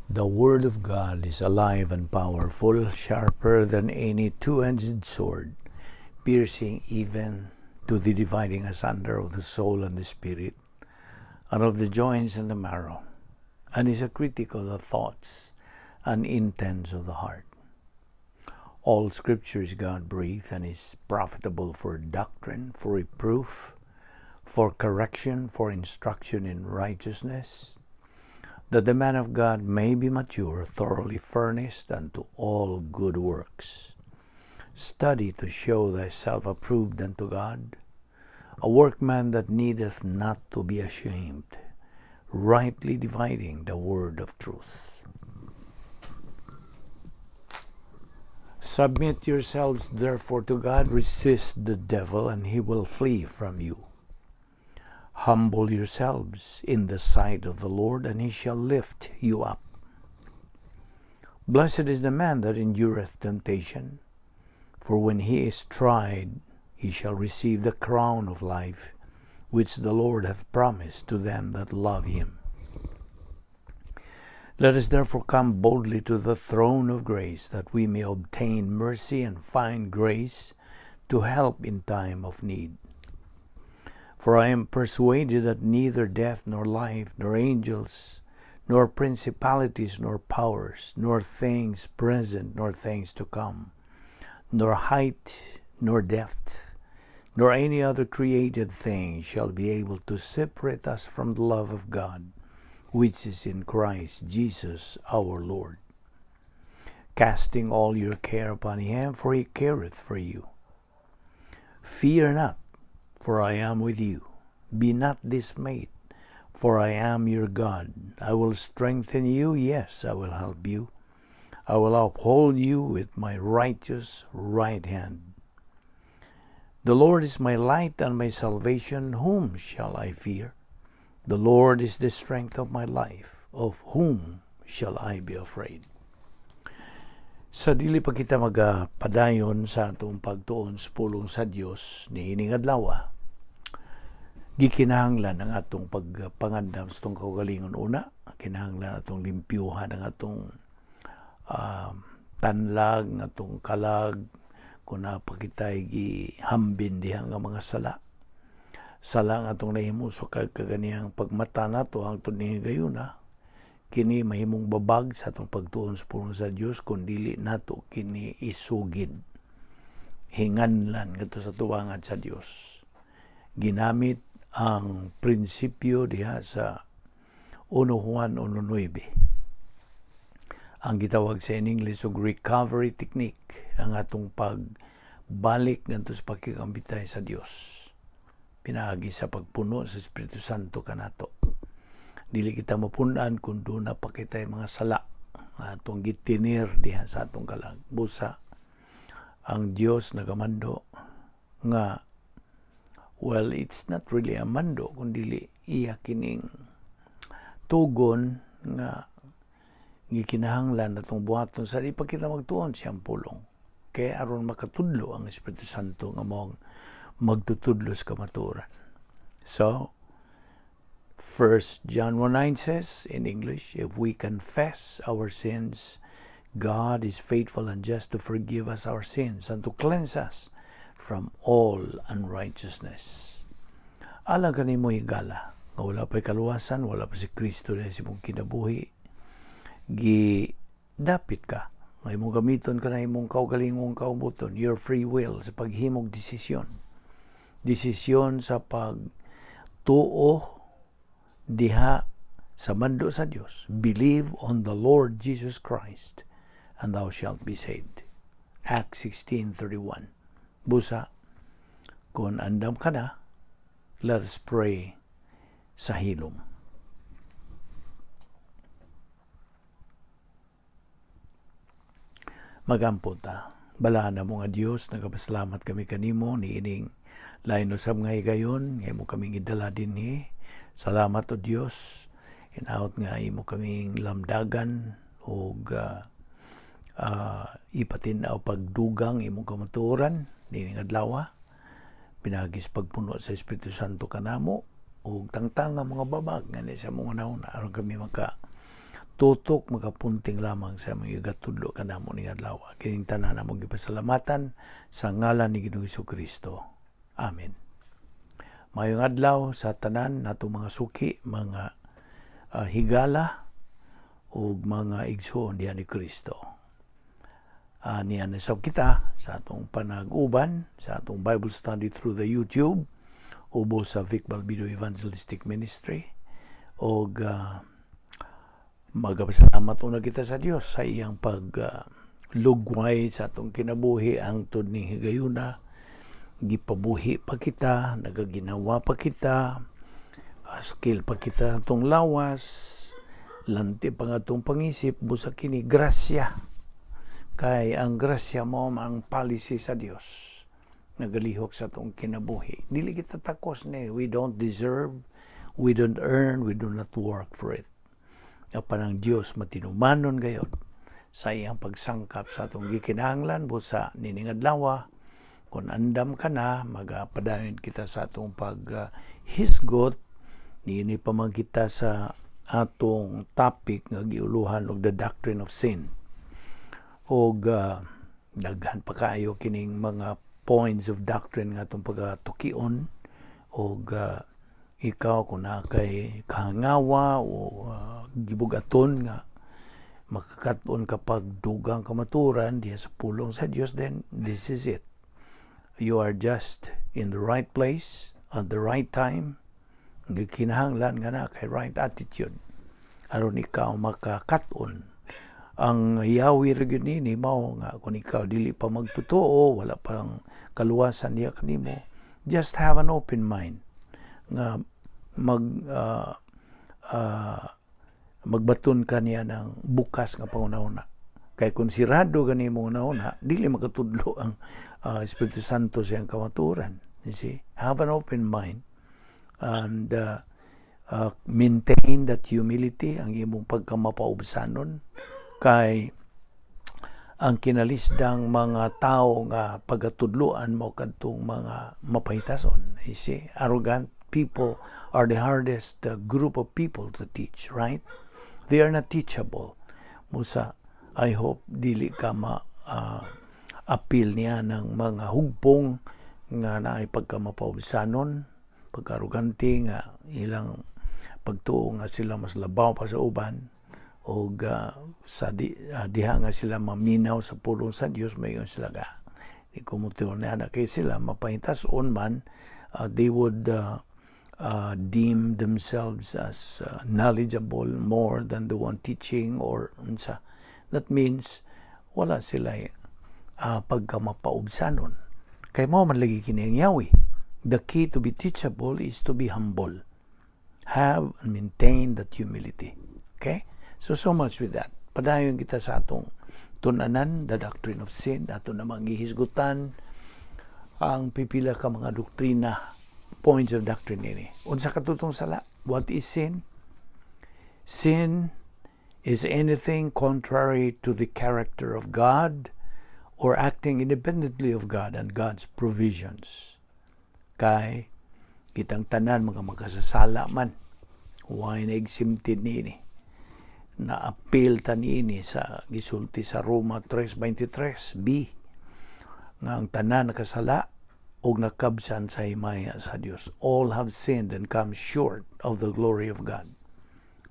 The Word of God is alive and powerful, sharper than any two-edged sword, piercing even to the dividing asunder of the soul and the spirit, and of the joints and the marrow, and is a critic of the thoughts and intents of the heart. All Scripture is God-breathed and is profitable for doctrine, for reproof, for correction, for instruction in righteousness, that the man of God may be mature, thoroughly furnished unto all good works. Study to show thyself approved unto God, a workman that needeth not to be ashamed, rightly dividing the word of truth. Submit yourselves therefore to God, resist the devil, and he will flee from you. Humble yourselves in the sight of the Lord, and he shall lift you up. Blessed is the man that endureth temptation, for when he is tried, he shall receive the crown of life, which the Lord hath promised to them that love him. Let us therefore come boldly to the throne of grace, that we may obtain mercy and find grace to help in time of need. For I am persuaded that neither death, nor life, nor angels, nor principalities, nor powers, nor things present, nor things to come, nor height, nor depth, nor any other created thing shall be able to separate us from the love of God, which is in Christ Jesus our Lord. Casting all your care upon him, for he careth for you. Fear not, for I am with you. Be not dismayed, for I am your God. I will strengthen you, yes, I will help you. I will uphold you with my righteous right hand. The Lord is my light and my salvation. Whom shall I fear? The Lord is the strength of my life. Of whom shall I be afraid? Sa dili pa kita magapadayon sa atong pagtuon sa pulong sa Dios niining adlaw, gikinahanglan ang atong pagpangandam sa atong kaugalingon. Una, kinahanglan atong limpyuhan ang atong tanlag, ang atong kalag, kung napakitay gihambin diha nga mga sala. Sala ang atong nahimo so kaganihang pagmata nato hangtod ni gayuna, kini mahimong babag sa atong pagtuon sa pulong sa Dios kun dili nato kini isugid. Hinganlan ngadto sa tuwangan sa Dios. Ginamit ang prinsipyo diha sa 1 Juan 1:9. Ang gitawag sa in English og recovery technique, ang atong pagbalik ngadto sa pakigambitay sa Dios. Pinaagi sa pagpuno sa Espiritu Santo kanato. Dili kita mapun-an kung doon na pa kita'y mga sala atong gitinir diha sa atong kalag. Busa ang Dios nagamando nga, well, it's not really a mando kun dili iya kining tugon nga gikinahanglan atong buhaton sa di pa kita magtuon siyang pulong. Kaya aron makatudlo ang Espiritu Santo nga mong magtutudlo sa kamatuoran. So, 1 John 1:9 says in English, if we confess our sins, God is faithful and just to forgive us our sins and to cleanse us from all unrighteousness. Alang kanimo higala, nga wala pa'y kaluwasan, wala pa si Kristo na sa imong kinabuhi, gidapit ka, nga imong gamiton ka na imong kaugalingong kaubuton, your free will sa paghimog desisyon. Desisyon sa pagtuo diha sa mando sa Dios. Believe on the Lord Jesus Christ and thou shalt be saved. Acts 16:31. Busa, kung andam ka na, let us pray sa hilom. Magampo ta. Balaan na mo nga Dios, nagapasalamat kami kanimo niining lain usab nga higayon, nga imo kaming gidala dinhi. Salamat o Dios, hinaot nga imo kaming lamdagan og ipatin-aw pagdugang imong kamatuoran niining adlaw, pinagis pagpuno sa Espiritu Santo kanamo ug tangtang ang mga babag nga sa mong una aron kami maka Tutok makapunting lamang sa among igatudlo kanamo ning adlaw. Kining tanan among gipasalamatan sa ngalan ni Ginoong Kristo. Amen. Maayong adlaw sa tanan natong mga suki, mga higala ug mga igsuon diha ni Kristo. Niya na kita sa atong panag-uban sa atong Bible study through the YouTube ubo sa Vic Balbido Evangelistic Ministry og magapasalamat una kita sa Dios sa iyang pag lugway sa atong kinabuhi hangtod ning higayuna. Gipabuhi pa kita, nagaginawa pa kita, skill pa kita atong lawas, lanti pa nga atong pangisip. Busa kini grasya, kay ang grasya mo ang policy sa Dios nagalihok sa atong kinabuhi. Dili kita takos ni, we don't deserve, we don't earn, we do not work for it. Apan ang Dios matinumanon gayod sa iyang pagsangkap sa atong gikinahanglan. Busa nining adlaw, kung andam ka na, magapadayon kita sa atong pag hisgot niini pa man kita sa atong topic nga giuluhan og the doctrine of sin. Og daghan pa kaayo kining mga points of doctrine nga atong pagatukion. Og ikaw, kung naa kay kahangawa o gibugaton nga makakat-on kapag dugang kamaturan diha sa pulong sa Dios, then this is it. You are just in the right place at the right time. Gikinahanglan nga naa kay right attitude aron ikaw makakat-on. Ang yawi ra gyud nini mao nga kung ikaw dili pa magtotoo, wala pang kaluwasan diha kanimo, just have an open mind nga magbaton ka niya ng bukas nga panghuna-huna. Kay kung sirado gani mo una, dili makatudlo ang Espiritu Santo sa iyang kamatuoran. You see, have an open mind and maintain that humility, ang imong pagkamapaubsanon, kay ang kinalisdang mga tao nga pagatudloan mo kadtong mga mapahitason. You see, arrogant people are the hardest group of people to teach, right? They are not teachable. Musa, I hope dili ka ma appeal niya ng mga hugpong nga naay pagkamapaubsanon, pagkaarogante nga ilang pagtuo nga sila mas labaw pa sa uban o sa diha nga sila maminaw sa pulong sa Dios, mayon sila ka di kumutuo na na kay sila mapahitason man, they would deem themselves as knowledgeable more than the one teaching or unsa. That means wala sila pagkamapaubsanon, kay mao man lagi kini ang yawi. The key to be teachable is to be humble, have and maintain that humility, okay? So, so much with that. Padayon kita sa atong tunanan, the doctrine of sin. Ato namang gihisgutan ang pipila ka mga doktrina, points of doctrine ini. Unsa katutong sala? What is sin? Sin is anything contrary to the character of God or acting independently of God and God's provisions. Kay kitang tanan mga makasasala man. Why na exempted niini? Na-appeal ta niini sa gisulti sa Roma 3.23b nga ang tanan nakasala og nakabsan sa himaya sa Dios. All have sinned and come short of the glory of God.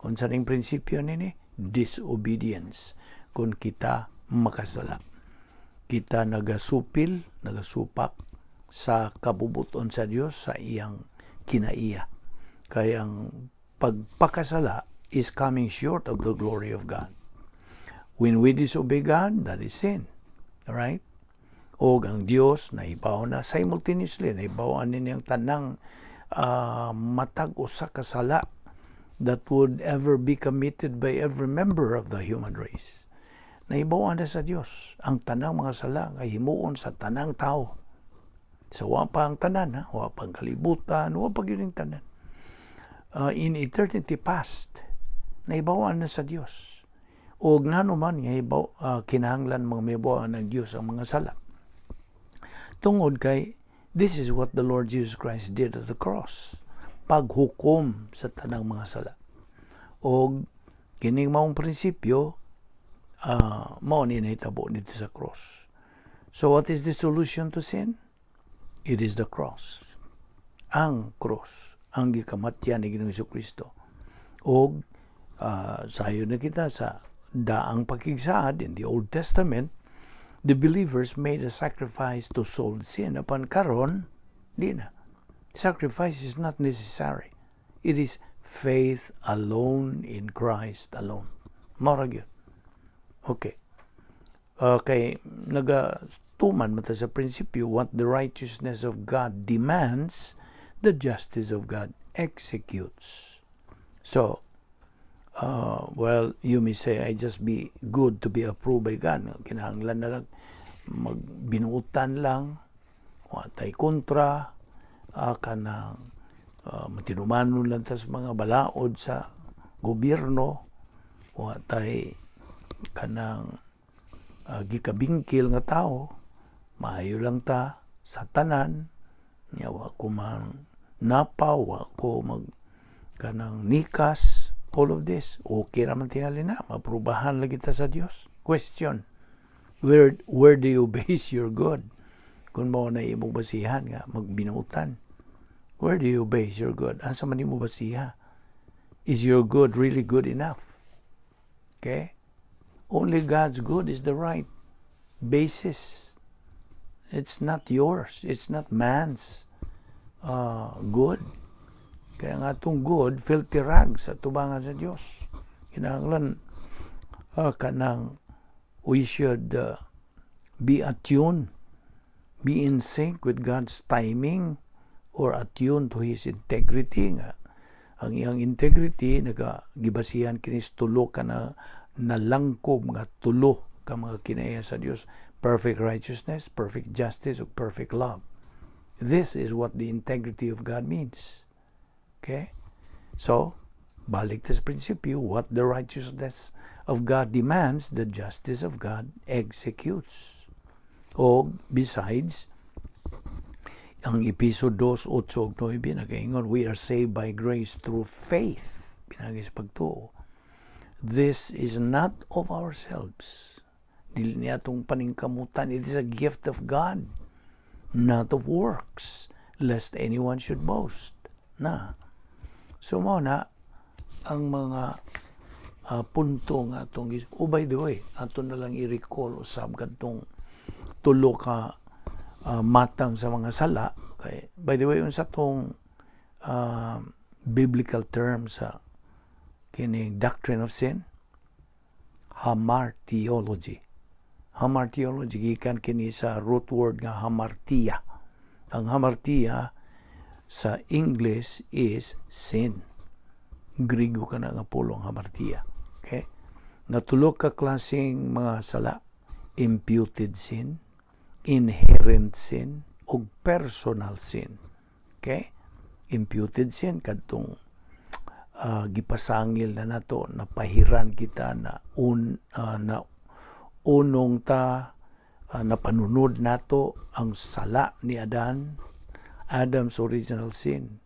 Unsa ning prinsipyo nini? Disobedience. Kung kita makasala, kita nagasupil, nagasupak sa kabubuton sa Dios, sa iyang kinaiya. Kaya ang pagpakasala is coming short of the glory of God. When we disobey God, that is sin. Alright? O ang Dios nahibaw na simultaneously, nahibaw ni ang tanang matag usa ka sala that would ever be committed by every member of the human race. Nahibaw na sa Dios ang tanang mga sala nga himuon sa tanang tao. So wa pa ang tanan, ha? Wa pa ang kalibutan, wa pa gyud ang tanan. In eternity past, nahibawan na sa Dios. O ngano man nga hibaw, kinahanglan mga mahibawan ng Dios ang mga sala? Tungod kay this is what the Lord Jesus Christ did at the cross. Paghukom sa tanang mga sala. O Kining maong prinsipyo, mao ni nahitabo dito sa cross. So what is the solution to sin? It is the cross. Ang cross, ang gikamatyan ni Ginoong Kristo. Og sayo na kita sa Daang Pakigsaad in the Old Testament, the believers made a sacrifice to solve sin. Apan karon, di na. Sacrifice is not necessary. It is faith alone in Christ alone. Mao ra gyud. Okay. Okay, naga tuman man ta sa prinsipyo, what the righteousness of God demands, the justice of God executes. So, well, you may say, "I just be good to be approved by God." Kinahanglan na lang magbinuutan lang, wa tay kontra, kanang matinumanon lang ta sa mga balaod sa gobyerno, wa tay kanang gikabingkil nga tao, maayo lang ta sa tanan, nya wa ko man napaw, wa ko mag kanang nikas, all of this. Okay raman tingali na, maaprubahan lagi ta sa Dios. Question, where do you base your good? Kung mao na imong basihan nga magbinuutan, where do you base your good? Asa man nimo basiha? Is your good really good enough? Okay? Only God's good is the right basis. It's not yours. It's not man's good. Kaya nga itong good, filthy rags sa tubangan sa Dios. Kinahanglan kanang we should be attuned, be in sync with God's timing or attuned to His integrity nga. Ang iyang integrity naga gibasihan kini sa tulo ka na nalangkob nga tulo ka mga kinaiya sa Dios: perfect righteousness, perfect justice, ug perfect love. This is what the integrity of God means. Okay? So, balik ta sa prinsipyo, what the righteousness of God demands, the justice of God executes. O besides, ang Episo 2, 8 ug 9 nagaingon, we are saved by grace through faith. Pinaagi sa pagtuo. This is not of ourselves. Dili niya atong paningkamutan. It is a gift of God, not of works, lest anyone should boast. Na. So mao na ang mga punto nga atong. Oh, by the way, ato na lang i-recall usab kadtong tulo ka matang sa mga sala. Okay. By the way, unsa tong biblical term sa kining doctrine of sin? Hamartiology. Hamartiology gikan kini sa root word nga hamartia. Ang hamartia sa English is sin. Grigo kana nga pulong hamartia. Okay? Natulo ka klaseng mga sala: imputed sin, inherent sin, ug personal sin. Okay? Imputed sin kadtong gipasangil na nato, napahiran kita na un na unong ta, napanunod nato ang sala ni Adan, Adam's original sin.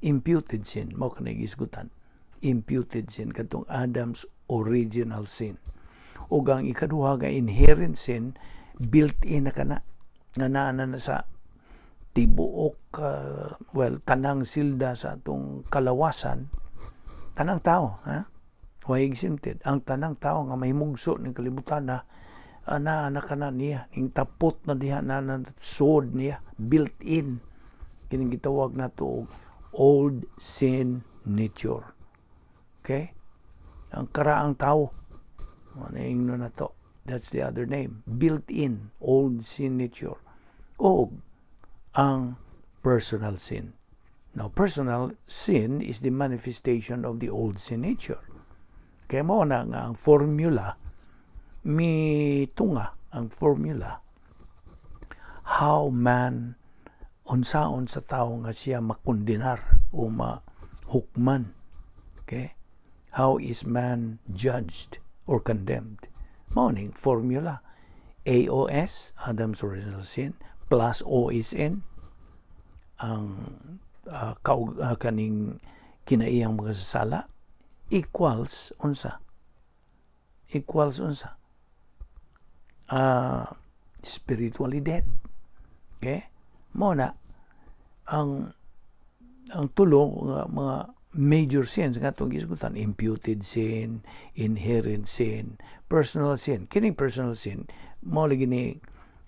Imputed sin mao kanay gisgutan. Imputed sin, kadtong Adam's original sin. Ug ang ikaduha nga inherent sin, built in na kana nga naa na sa tibuok, well, tanang silda sa atong kalawasan, tanang tao, ha, way exempted. Ang tanang tao nga mahimugso ning kalibutan na ana na kana niya ning tapot na diha na sod niya, built in kining gitawag nato og old sin nature. Okay, ang karaang tao ano ingno na to, that's the other name, built in old sin nature, o ang personal sin. Now, personal sin is the manifestation of the old sin nature. Kaya mao na nga ang formula, mi tunga ang formula how man, unsaon sa tao nga siya makondenar o mahukman. Okay? How is man judged or condemned? Mao ning formula. AOS, Adam's original sin, plus OSN, ang kaning kinaiyang mga sala, equals unsa? Equals unsa? Spiritually dead. Okay? Mao na ang tulo nga mga major sins nga atong gisgutan: imputed sin, inherent sin, personal sin. Kining personal sin mao lagi ni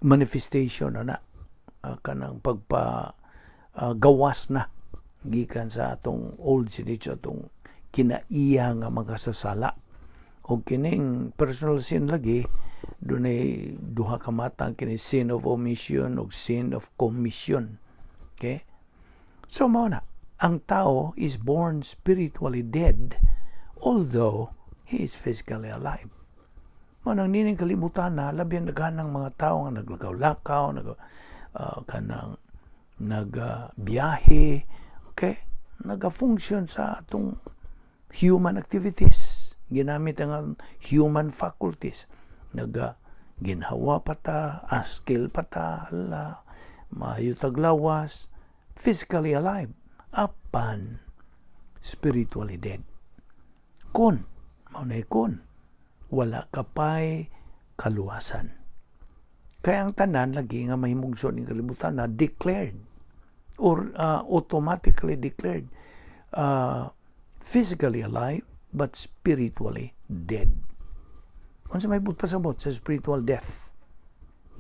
manifestation na kanang pagpa gawas na gikan sa atong old nature, atong kinaiya nga makasasala. O kining personal sin lagi dunay duha ka matang kini: sin of omission ug sin of commission. Okay, so mao na ang tao is born spiritually dead although he is physically alive. Mao nang nining kalibutan na labi daghan ng mga tao nga naglakaw-lakaw, nag kanang nagbiyahe, okay, naga-function sa atong human activities, ginamit ang human faculties, naga ginhawa pa ta, askil pa ta, hala, maayo taglawas, physically alive apan spiritually dead. Kon mao na, kon wala ka pay kaluwasan. Kaya ang tanan lagi nga mahimugso ning kalibutan na declared or automatically declared physically alive but spiritually dead. Unsa may buot pasabot sa spiritual death?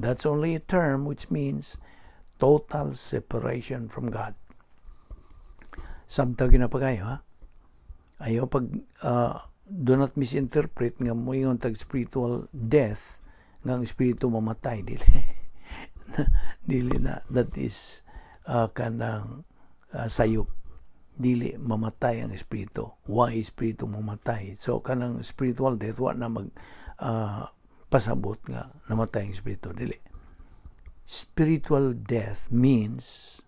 That's only a term which means total separation from God. Samtang ginapagayo, ha? Ayaw pag do not misinterpret nga moingon tag spiritual death nga ang espiritu mamatay. Dili, dili na. That is kanang sayop. Dili mamatay ang espiritu. Why espiritu mamatay? So kanang spiritual death, wa na mag pasabot nga namatay ang espiritu. Dili. Spiritual death means,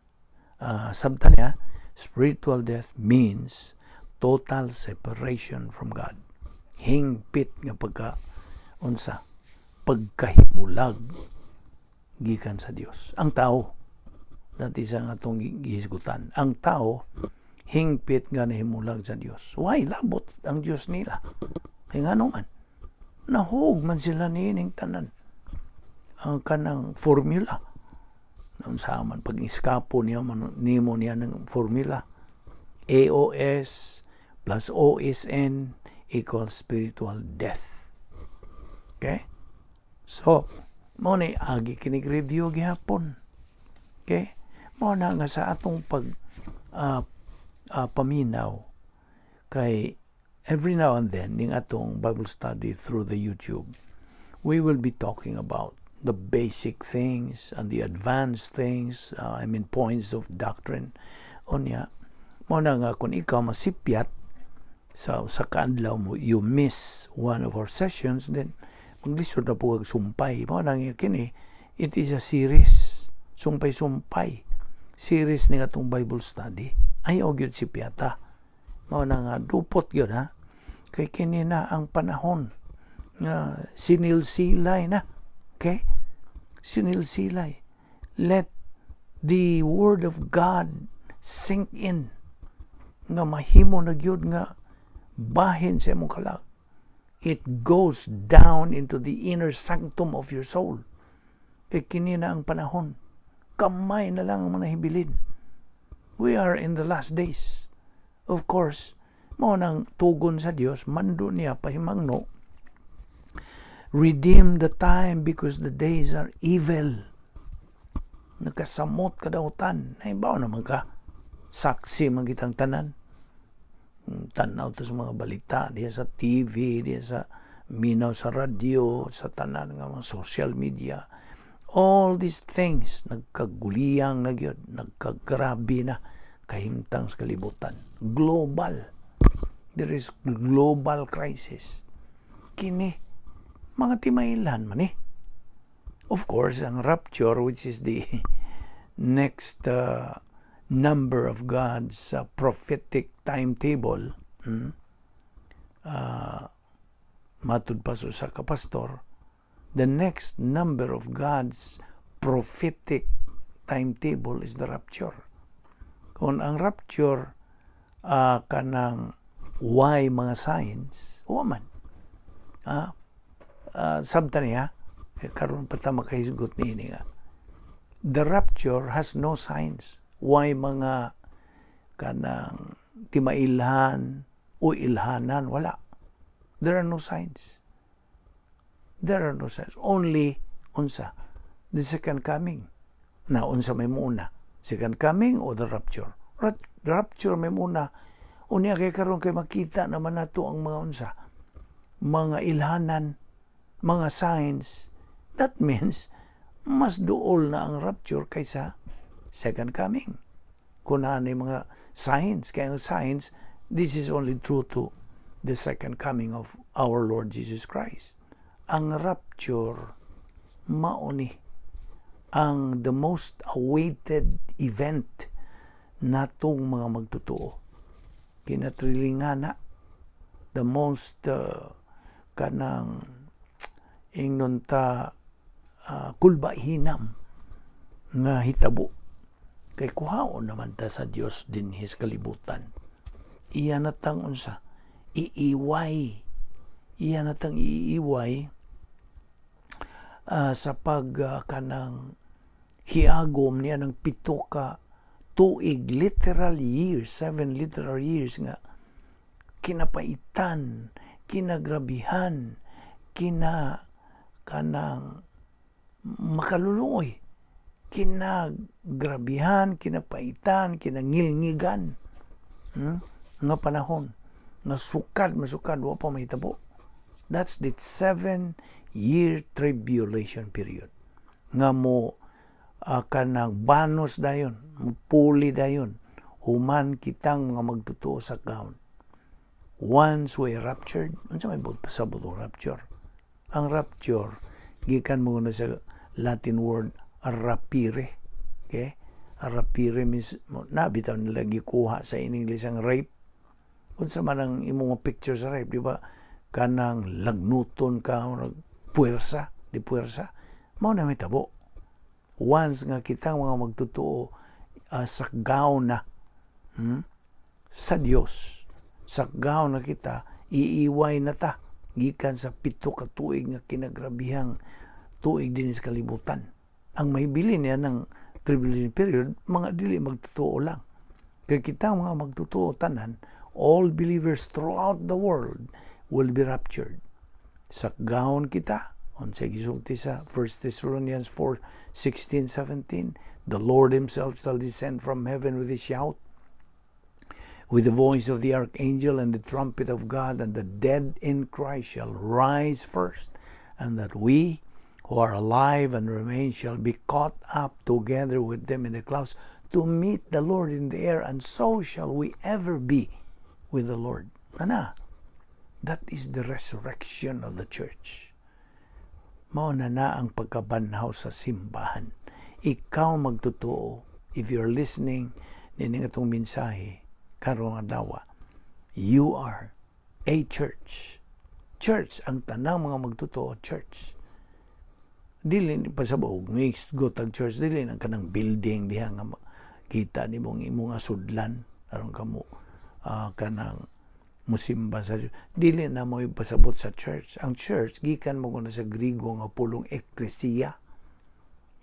sabtan niya, spiritual death means total separation from God. Hingpit nga pagka unsa, pagkahimulag gikan sa Dios. Ang tao, that is ang atong gihisgutan. Ang tao hingpit nga nahimulag sa Dios. Why labot ang Dios nila? Kay ngano man nahug man sila niining tanan, ang kanang formula. Unsa man pag iskapo niya man nimo niya ng formula, AOS plus OSN equals spiritual death. Okay, so mao ni agi kinig review gihapon. Okay, mao na nga sa atong pag paminaw, kay every now and then ning atong Bible study through the YouTube, we will be talking about the basic things and the advanced things, I mean, points of doctrine. Unya mao na nga kung ikaw masipyat sa kaadlaw mo, you miss one of our sessions, then maglisod na po kag sumpay. Mao na nga kini, it is a series, sumpay-sumpay series ni atong Bible study. Ayaw gyud sipyata. Mao na nga dupot gyud, ha, kay kini na ang panahon nga sinilsilay na. Okay, sinilsilay. Let the word of God sink in nga mahimo na gyud nga bahin sa imong kalag. It goes down into the inner sanctum of your soul. Kay kini na ang panahon. Kamay na lang ang mga hibilin. We are in the last days. Of course, mao nang tugon sa Dios, mando niya pahimangno, "Redeem the time because the days are evil." Nagkasamot kadautan. Nahibaw naman ka. Saksi man kitang tanan. Tanaw to sa mga balita, diya sa TV, diya sa minaw sa radyo, sa tanan nga mga social media. All these things, nagkaguliyang na gyud, nagkagrabe na kahimtang sa kalibutan. Global. There is global crisis. Kini, mga timaylan man eh. Of course, ang rapture, which is the next number of God's prophetic timetable, matud pa sa kapastor, the next number of God's prophetic timetable is the rapture. Kung ang rapture kanang why mga signs, wa man. Sabta niya, eh, karon pa ta makahisgot niini nga the rapture has no signs. Why mga kanang timailhan o ilhanan, wala. There are no signs. There are no signs. Only unsa? The second coming. Na unsa may muna? Second coming o the rapture? Rapture may muna. Unya kay karon kay makita naman nato ang mga unsa? Mga ilhanan, mga signs. That means mas duol na ang rapture kaysa second coming. Kung naa mga signs, kaya ang signs, this is only true to the second coming of our Lord Jesus Christ. Ang rapture, mauni ang the most awaited event natong mga magtotoo. Kinatrilinga na the most kanang ingnon ta kulbahinam nga hitabo kay kuhaon naman ta sa Dios dinhi sa kalibutan. Iya na tang unsa, iiway, iya na tang iiway sa pag kanang hiagom niya ng 7 ka tuig, literal years, 7 literal years nga kinapaitan, kinagrabihan, kina kanang makaluluoy, kinagrabihan, kinapaitan, kinangilngigan, nga panahon nga sukad masukad wa pa mahitabo. That's the 7-year tribulation period nga mo kanang banos dayon, puli dayon human kitang mga magtotoo sakgaon. Once we raptured, unsa may buot pasabot rapture? Ang rapture gikan mo na sa Latin word rapire. Okay, rapire means na bitaw nila gikuha sa in English ang rape. Unsa man ang imong picture sa rape, di ba? Kanang lagnuton ka, puwersa, di puwersa. Mao na may tabo once nga kitang mga magtotoo sakgaw na, Sa Dios. Sakgaw na kita, iiway na ta gikan sa 7 ka tuig nga kinagrabihang tuig din sa kalibutan. Ang mahibilin niya ng tribulation period, mga dili magtotoo lang. Kay kita mga magtotoo tanan, all believers throughout the world will be raptured. Sakgawon kita, unsay gisulti sa 1 Thessalonians 4, 16, 17, "The Lord himself shall descend from heaven with a shout, with the voice of the archangel and the trumpet of God, and the dead in Christ shall rise first, and that we who are alive and remain shall be caught up together with them in the clouds to meet the Lord in the air, and so shall we ever be with the Lord." Ana, that is the resurrection of the church. Mao na na ang pagkabanhaw sa simbahan. Ikaw magtotoo, if you're listening nining atong mensahe karong adlaw, you are a church. Church, ang tanang mga magtotoo, church. Dili ni pasabot mixed go tag church, dili nang kanang building diha nga kita nimong imong sudlan aron kamo kanang musimba sa Dios. Dili na mo pasabot sa church. Ang church gikan mo na sa Grigo nga pulong ekklesia.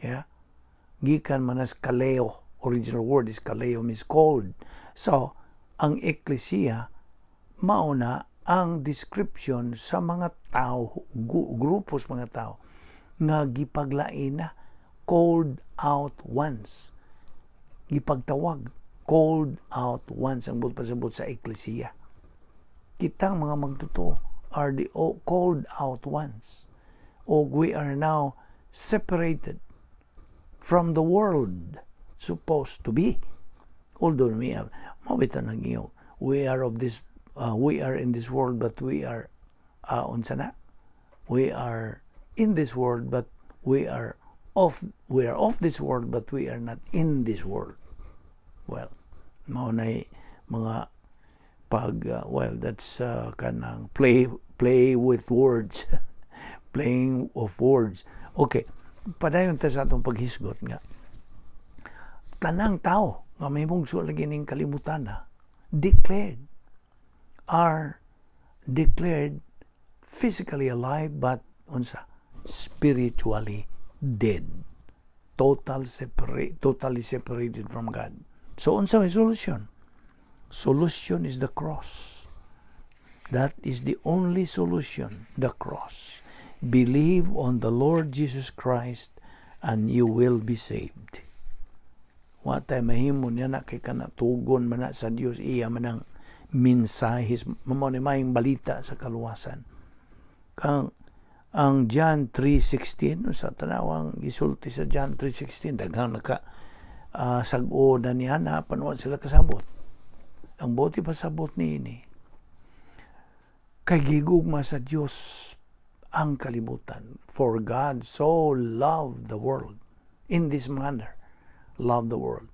Yeah, gikan man as kaleo. Original word is kaleo, means called. So ang ekklesia mao na ang description sa mga tao, grupos mga tao nga gipaglain na, called out ones, gipagtawag, called out ones ang buot pasabot sa ekklesia. Kitang mga magtotoo are the called out ones o we are now separated from the world, supposed to be, although we have mao bitaw nang we are of this we are in this world, but we are unsa na, we are in this world but we are of this world, but we are not in this world. Well, mao nay mga pag well, that's kanang play with words, playing of words. Okay, padayon ta sa atong paghisgot nga tanang tao nga may mugso lagi ning kalibutan na declared, are declared physically alive but Unsa? Spiritually dead. Totally separated from God. So unsa may solution? Solution is the cross. That is the only solution, the cross. Believe on the Lord Jesus Christ and you will be saved. Wa tay mahimo niya na kay kana tugon man na sa Dios, iya man ang mensahe, mao ni maayong balita sa kaluwasan. Kang ang John 3:16, sa tanawang gisulti sa John 3:16, daghang naka sag-o na niya na panuwan sila kasabot. Ang buot ipasabot niini, kay gigugma sa Dios ang kalibutan. For God so loved the world in this manner, loved the world,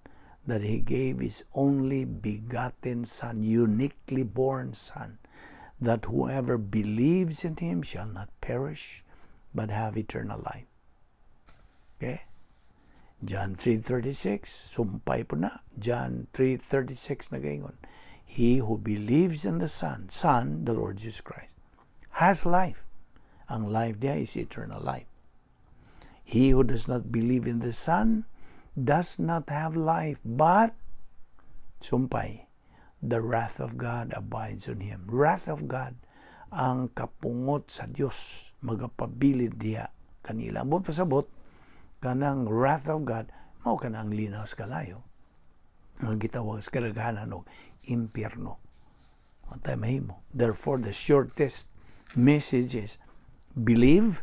that He gave His only begotten Son, uniquely born Son, that whoever believes in Him shall not perish, but have eternal life. Okay? John 3:36, sumpay pod na. John 3:36 nagaingon, "He who believes in the Son, the Lord Jesus Christ, has life." Ang life niya is eternal life. "He who does not believe in the Son does not have life, but," sumpay, "the wrath of God abides on him." Wrath of God, ang kapungot sa Dios magapabilin diha kanila. Ang pasabot, kanang wrath of God, mao kanang linaw sa kalayo. Ang gitawag sa kadaghanan og impyerno. Wa tay mahimo. Therefore, the shortest message is believe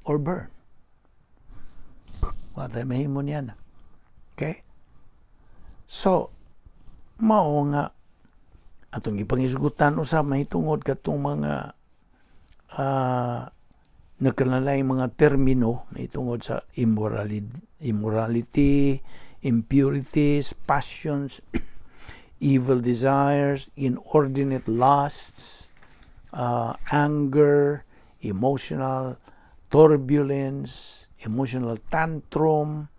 or burn. Wa tay mahimo niya na. Okay? So, mao nga atong gipangisgutan usab mahitungod katong mga nagkalain mga termino mahitungod sa immorality, impurities, passions, evil desires, inordinate lusts, anger, emotional turbulence, emotional tantrum,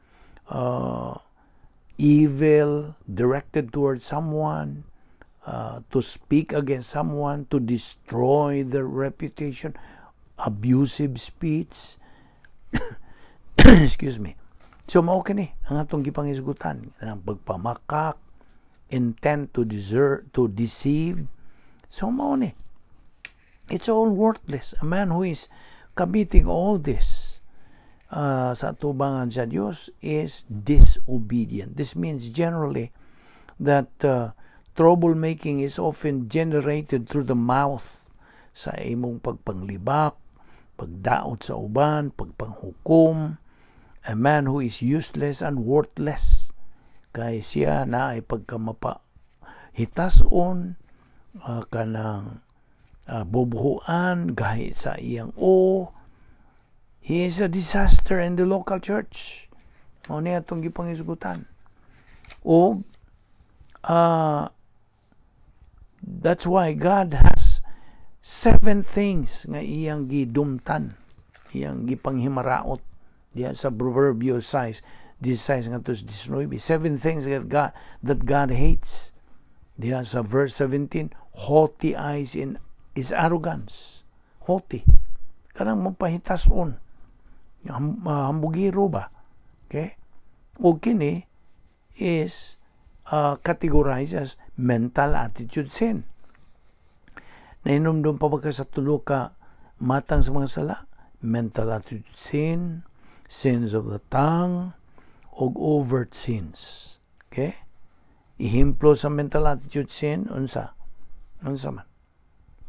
evil directed towards someone, to speak against someone, to destroy their reputation, abusive speech. Excuse me. So mao kini ang atong gipangisgutan, ang pagpamakak, intent to desert, to deceive. So mao ni. It's all worthless. A man who is committing all this sa atubangan sa Dios is disobedient. This means generally that troublemaking is often generated through the mouth, sa imong pagpanglibak, pagdaot sa uban, pagpanghukom, a man who is useless and worthless. Kay siya na ay pagkamapa hitason, kanang bubuhuan gahi sa iyang o. He is a disaster in the local church. Mao niya atong gipangisgutan. O that's why God has seven things nga iyang gidumtan, iyang gipanghimaraot diya sa Proverbio 6, 16 ngadto sa 19. Seven things that God hates. Diya sa verse 17, haughty eyes in is arrogance. Haughty. Kanang mapahitason. Hambugiro ba? Okay? O kini is categorized as mental attitude sin. Nahinumdum pa ba ka sa tulo ka matang sa mga sala? Mental attitude sin, sins of the tongue, ug overt sins. Okay? Ehemplo sa mental attitude sin, unsa? Unsa man?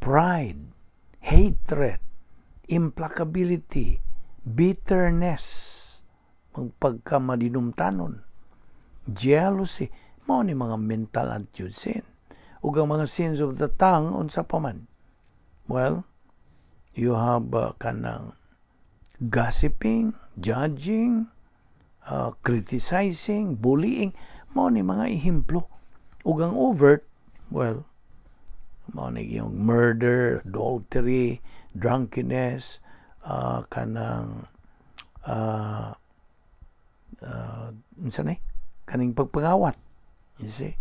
Pride, hatred, implacability, bitterness, magpagkamadinumtanon, jealousy, mao ni mga mental attitude sin. Ug ang mga sins of the tongue, unsa pa man? Well, you have kanang gossiping, judging, criticizing, bullying, mao ni mga ehemplo. Ug ang overt, well, mao ni yung murder, adultery, drunkenness, kanang unsa ni? Kaning pagpangawat. You see?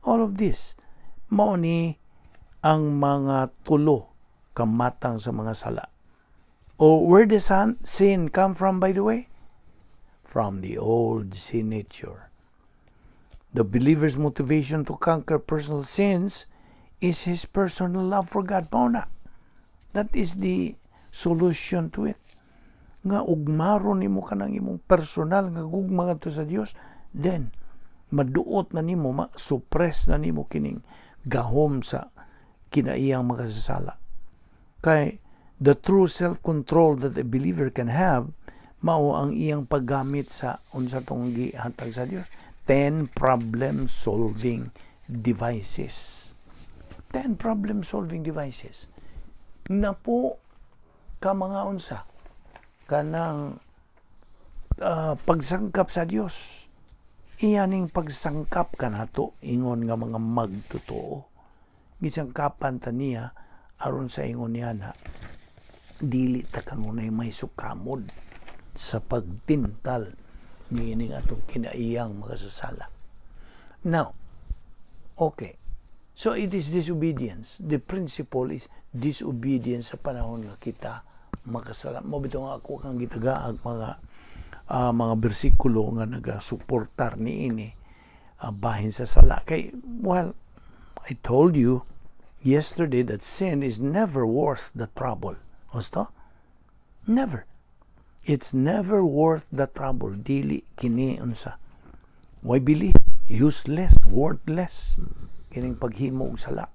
All of this mao ni ang mga tulo kamatang sa mga sala. O where does sin come from, by the way? From the old sin nature. The believer's motivation to conquer personal sins is his personal love for God. Mao na. That is the solution to it. Nga ugmaron nimo kanang imong personal nga gugma ngadto sa Dios, then maduot na nimo, ma-suppress na nimo kining gahom sa kinaiyang makasasala. Kay the true self-control that a believer can have mao ang iyang paggamit sa unsa tong gihatag sa Dios, 10 problem solving devices. 10 problem solving devices napo ka mga unsa kanang pagsangkap sa Dios, iyaning pagsangkap kanato ingon nga mga magtotoo. Gisangkapan ta niya aron sa ingon niya na dili ta kanunay may sukamod sa pagtintal niining atong kinaiyang makasasala. Now, okay. So it is disobedience. The principle is disobedience sa panahon nga kita makasala. Mao bitaw nga ako kang gitagaag mga bersikulo nga nagasuportar niini bahin sa sala. Kay, well, I told you yesterday that sin is never worth the trouble. Gusto? Never. It's never worth the trouble. Dili kini unsa. Why bili? Useless, worthless. Kining paghimo og sala.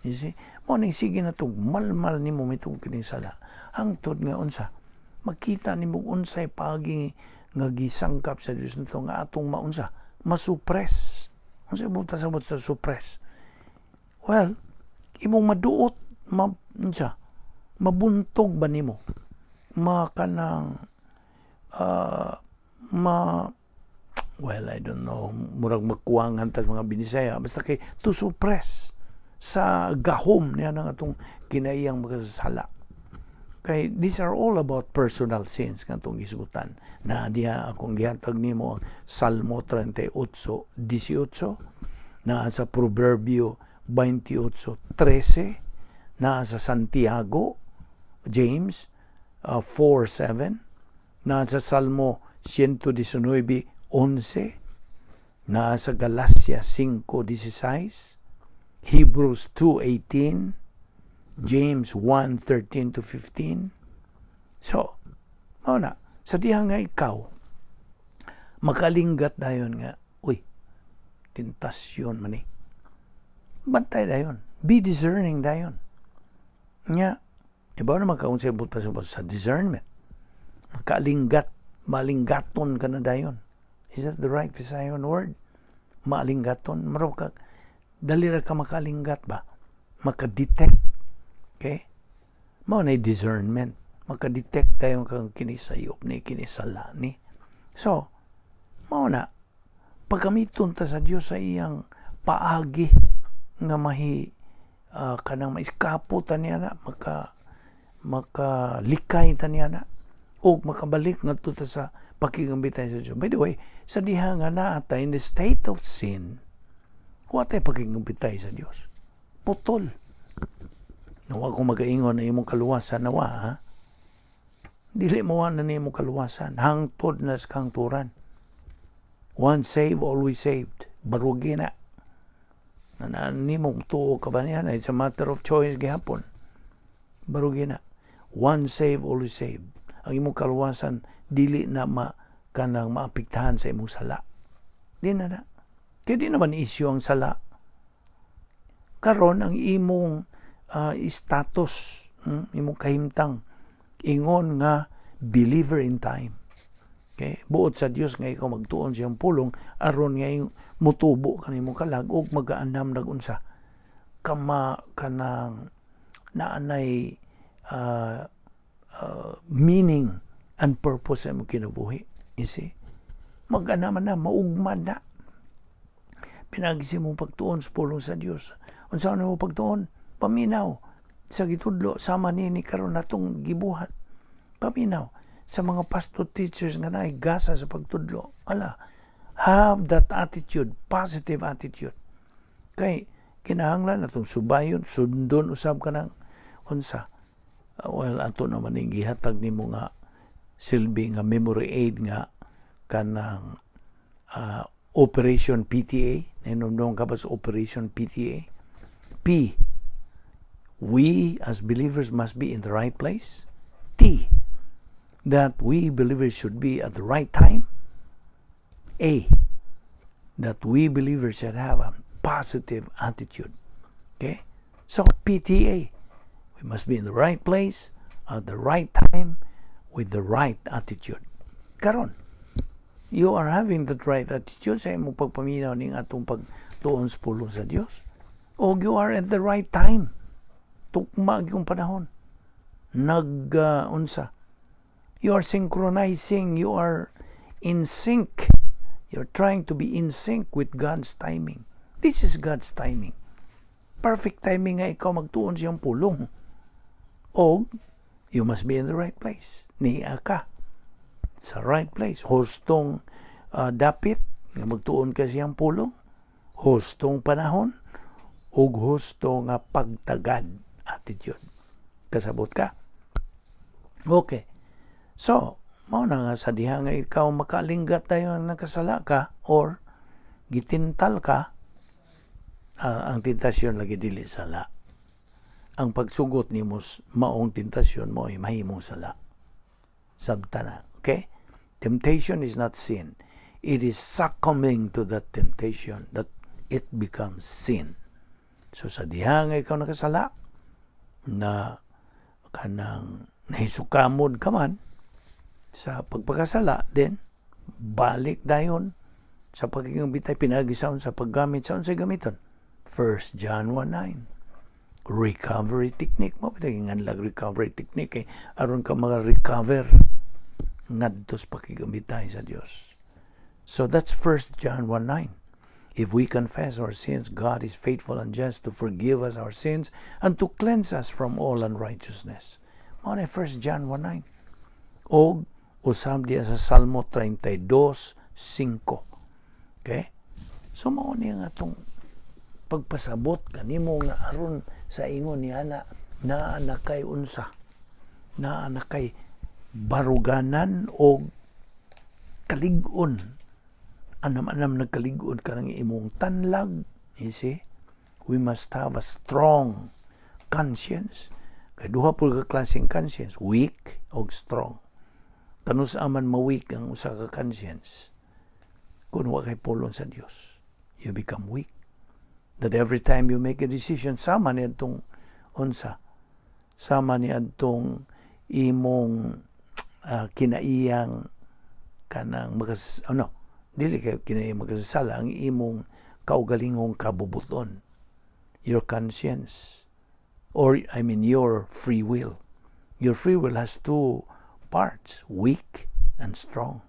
You see? Mao ning sige na tug malmal nimo mitong kining sala. Hangtod nga unsa? Makita nimo unsay paagi nga gisangkap sa Dios nito nga atong maunsa, masuppress. Unsay buta sa sa suppress? Well, imong maduot, ma, unsa, mabuntog ba nimo? Ma kanang ma, well, I don't know, murag magkuwangan tas mga Binisaya, basta kay to suppress sa gahom niya ng atong kinaiyang makasasala. Kay these are all about personal sins nga atong gisgutan. Na diha akong gihatag nimo ang Salmo 38:18, naa sa Proverbio 28:13, naa sa Santiago, James 4:7, naa sa Salmo 119:11, naa sa Galacia 5:16, Hebrews 2:18, James 1:13 to 15. So, mao na, sa diha nga ikaw, makalinggat dayon nga, uy, tentasyon man ni. Bantay dayon. Be discerning dayon. Nga, iba naman ka unsay but pa sa discernment. Makalingat, malinggaton ka na dayon. Is that the right Visayan word? Malinggaton. Maro ka, dali ra ka makalingat ba? Makadetect. Okay? Mao na discernment. Makadetect dayon kang kini sayop ni, kini sala ni. So, mao na, pagamiton ta sa Dios sa iyang paagi nga mahi kanang maiskapo ta niya na, makalikay ta niya na o makabalik ngadto ta sa pakigambitay sa Dios. By the way, sa diha nga naa ta in the state of sin, wa tay pakigambitay sa Dios. Putol. Nawa kung magaingon na imong kaluwasan, nawa ha? Dili mo na nimo kaluwasan hangtod na sa kahangturan. Once saved, always saved. Barugi na. Na nimo tuo ka ba niya? It's a matter of choice gihapon. Barugi na. Once saved, always saved. Ang imong kaluwasan dili na ma kanang maapektahan sa imong sala. Di na na. Kaya di naman issue ang sala. Karon ang imong status, imong kahimtang ingon nga believer in time. Okay? Buot sa Dios nga ikaw magtuon siyang pulong aron nga mutubo kanimo kalag ug magaandam nag-unsa kama kanang naanay meaning and purpose sa imong kinabuhi. You see? Mag-anam na, maugmad na. Pinagi mo pagtuon sa pulong sa Dios. Unsa mo pagtuon? Paminaw sa gitudlo sama nini karon natong gibuhat. Paminaw sa mga pastor teachers nga naay gasa sa pagtudlo. Ala, have that attitude, positive attitude. Kay kinahanglan atong subayon, sundon usab ka ng unsa. Well, ato naman ning gihatag nimo nga silbi nga memory aid nga kanang Operation PTA. Nahinumdum ka ba sa Operation PTA? P, we as believers must be in the right place. T, that we believers should be at the right time. A, that we believers should have a positive attitude. Okay? So, PTA, we must be in the right place at the right time with the right attitude. Karon, you are having that right attitude sa imong pagpaminaw ning atong pagtuon sa pulong sa Dios. O you are at the right time. Tukma yung panahon. Nag unsa. You are synchronizing, you are in sync. You're trying to be in sync with God's timing. This is God's timing. Perfect timing nga ikaw magtuon siyang pulong. O you must be in the right place. Nia ka sa right place. Hustong dapit nga magtuon ka siyang pulong. Hustong panahon ug husto nga pagtagad, attitude. Kasabot ka? Okay. So, mao na nga sa diha nga ikaw makalinggat tayo nakasala ka or gitintal ka, ang tentasyon lagi dili sala. Ang pagsugot nimo maong tentasyon mo ay mahimong sala. Sabta na. Okay? Temptation is not sin. It is succumbing to that temptation that it becomes sin. So sa diha nga ikaw nakasala na kanang nahisukamod ka man sa pagpakasala, then balik dayon sa pagiging bitay pinaagi sa paggamit sa unsay gamiton. 1 John 1:9, recovery technique mo bitay nganlag recovery technique eh, aron ka maka-recover ngadto sa pakigamitay sa Dios. So that's 1 John 1:9. If we confess our sins, God is faithful and just to forgive us our sins and to cleanse us from all unrighteousness. Mao na 1 John 1:9. Og usab diya sa Salmo 32:5. Okay? So mao ni nga atong pagpasabot kanimo nga aron sa ingon ni ana naa na kay unsa, naa na kay baruganan og kalig-on, anam-anam nagkalig-on ka ng imong tanlag. You see, we must have a strong conscience kay duha po ka klaseng conscience, weak og strong. Kanus aman ma-weak ang usa ka conscience? Kung wa kay pulong sa Dios, you become weak, that every time you make a decision, sama ni adtong unsa, sama ni adtong imong kinaiyang kanang makas ano, dili kay kinaiyang makasasala, ang imong kaugalingong kabubuton, your conscience, or I mean your free will. Your free will has two parts, weak and strong.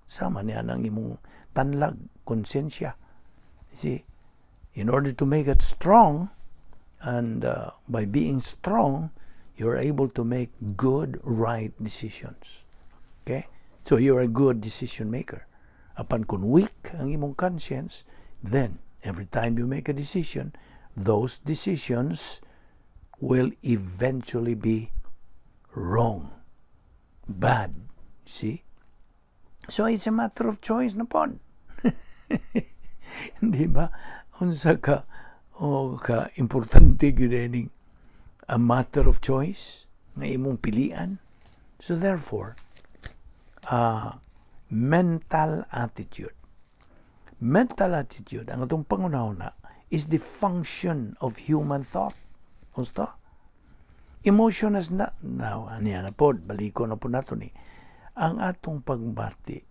Sama niya ng imong tanlag, konsensya. You see, in order to make it strong, and by being strong, you're able to make good, right decisions. Okay? So you're a good decision maker. Apan kung weak ang imong conscience, then every time you make a decision, those decisions will eventually be wrong, bad. See? So it's a matter of choice na pod. Di ba? Unsa ka o ka importante gyud ining a matter of choice nga imong pilian. So therefore, mental attitude. Mental attitude, ang atong pangunahuna, is the function of human thought. Unsa? Emotion is not, now, aniya na pod, baliko na po nato ni. Ang atong pagbati,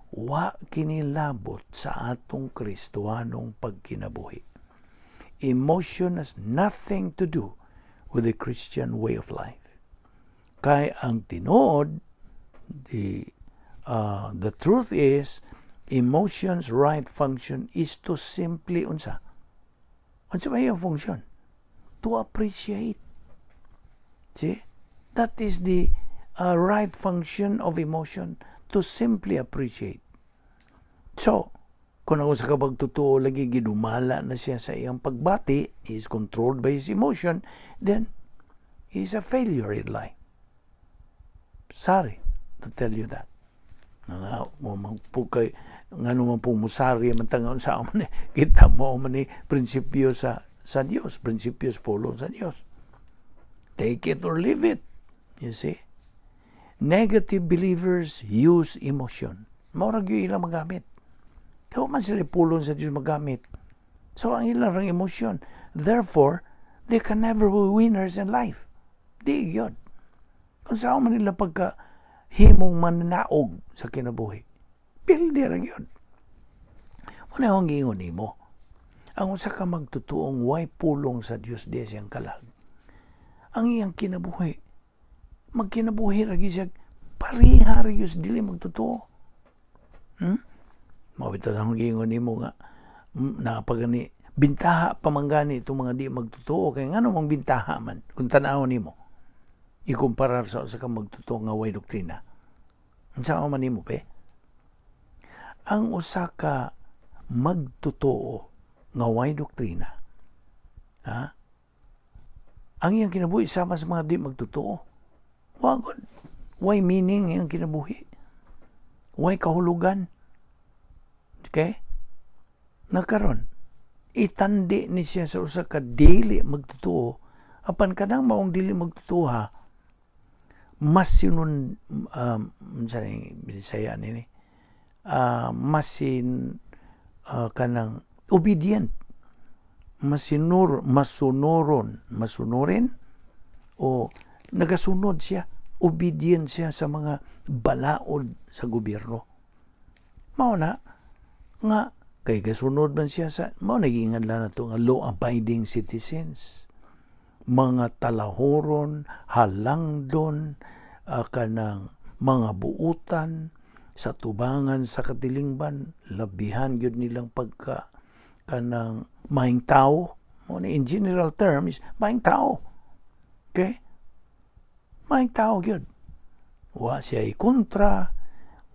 wa kinilabot sa atong Kristohanong pagkinabuhi. Emotion has nothing to do with the Christian way of life. Kay ang tinuod, the truth is, emotion's right function is to simply unsa? Unsa ba yung function? To appreciate. See? That is the right function of emotion, to simply appreciate. So, kung ako sa kapagtotoo lagi gidumala na siya sa iyang pagbati, he is controlled by his emotion, then he is a failure in life. Sorry to tell you that. Nga mo man po kay ngano man po musari man tangaon sa man, kita mo man ni prinsipyo sa Dios, prinsipyo sa pulong sa Dios. Take it or leave it. You see? Negative believers use emotion. Mao ra gyud ilang magamit. Kaya man sila pulong sa Dios magamit. So ang ilang rang emotion. Therefore, they can never be winners in life. Di yun. Kung saan man nila pagka himong mananaog sa kinabuhi. Pildi ra gyud. Muna akong giingon nimo. Ang usa ka magtutuong way pulong sa Dios di siyang kalag. Ang iyang kinabuhi, magkinabuhi ra gyud siya pareha ra gyud sa dili magtotoo. Mao bitaw ang giingon nimo nga napagani bintaha pa man gani itong mga di magtotoo, kay ngano mang bintaha man kung tan-aw nimo ikumparar sa usa ka magtotoo nga way doktrina? Unsa man nimo pe? Ang usa ka magtotoo nga way doktrina, ha, ang iyang kinabuhi sama sa mga di magtotoo. Wa gud, way meaning iyang kinabuhi, way kahulugan. Okay, nakaron itandi ni siya sa usa ka dili magtotoo, apan kanang maong dili magtotoo, ha, mas sinun unsa ni Bisaya nini, masin kanang obedient, masinur masunoron, masunurin o nagasunod siya, obedient siya sa mga balaod sa gobyerno. Mao na nga kay gasunod man siya sa mao nagiingan lang nato nga law abiding citizens, mga talahoron, halangdon, kanang mga buutan sa tubangan sa katilingban, labihan gyud nilang pagka kanang maayong tao. Mo na in general terms, maayong tao. Okay, maayong tao gyud. Wa siya kontra,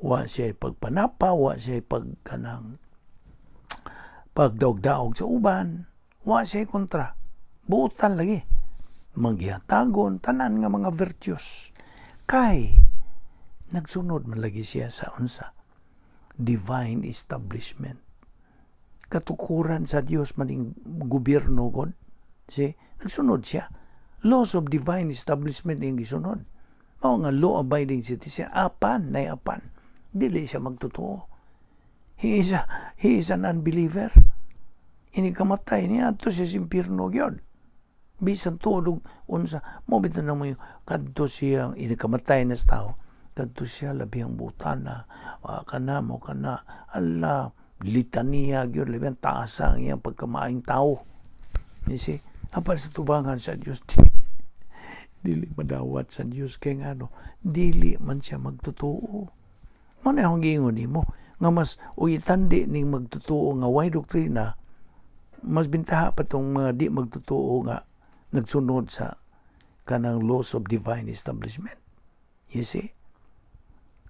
wa siya pagpanapa, wa siya pag kanang pagdaog-daog sa uban, wa siya kontra, buutan lagi, manggihatagon, tanan nga mga virtues, kay nagsunod man lagi siya sa unsa? Divine establishment, katukuran sa Dios maning gobyerno god. Si nagsunod siya, laws of divine establishment yung gisunod. Mao nga law abiding citizen. Apan nay apan, dili siya magtotoo. He is an unbeliever. Ini kamatay niya adto siya sa impierno gyud, bisan tuod og unsa mo. Bitaw na mo yung kadto siya, ini kamatay na sa tao, kadto siya labihang butana, kana mo kana ala litaniya gyud, labihang taasa ang iyang pagkamaayong tao. You see? Apan sa tubangan sa Dios, dili madawat sa Dios, kay ngano? Dili man siya magtotoo. Mao na akong giingon nimo nga mas ug itandi ning magtotoo nga way doktrina, mas bintaha pa tong mga di magtotoo nga nagsunod sa kanang laws of divine establishment. You see?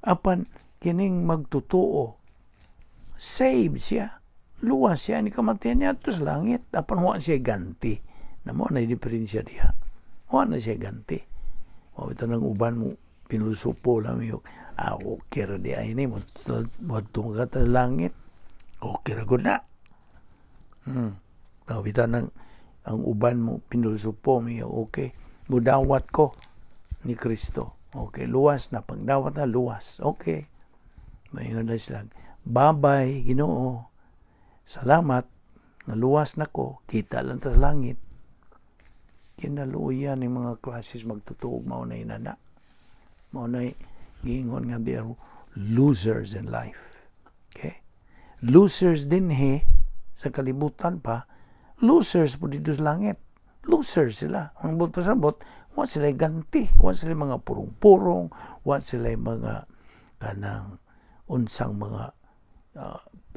Apan kining magtotoo, save siya. Luwas siya ni kamatayan niya sa langit. Apan wa siya ganti. Na mo na diferensya diha. Wa na siya ganti. Wa ito nang uban mo pinusupo lang yung okay ra di ay ni mo mo ka sa langit. Okay ra gud na. Bitaw nang ang uban mo pinusupo mo, okay. Mudawat ko ni Kristo. Okay, luwas na. Pagdawat na, luwas. Okay. Mayon na sila. Bye-bye, Ginoo. Salamat. Naluwas na ko. Kita lang ta sa langit. Kinaluya ni mga classes magtutuog, mao na inana. Mao na giingon nga they are losers in life. Okay? Losers din he sa kalibutan pa, losers po dito sa langit. Losers sila. Ang buot pasabot, wa sila ganti, wa sila mga purong-purong, wa sila mga kanang unsang mga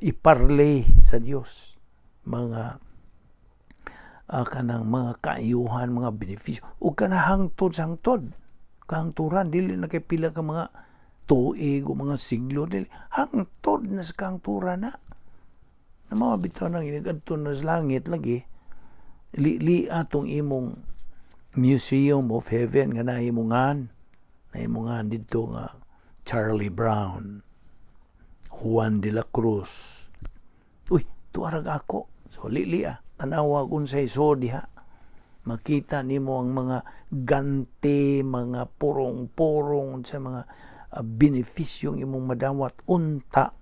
iparlay sa Dios, mga kanang mga kaayuhan, mga benepisyo ug kana hangtod sa hangtod kahangturan. Dili na kay pila ka mga tuig o mga siglo, dili, hangtod na sa kahangturan na na mga bitaw nang inigadto na sa langit lagi li, li atong imong museum of heaven nga nahimungan. Na imo nga didto nga Charlie Brown, Juan de la Cruz. Uy, tuarag ako. So lili ah, tanawa kung sa iso diha. Makita nimo ang mga ganti, mga purong-purong sa mga benefisyong imong madawat unta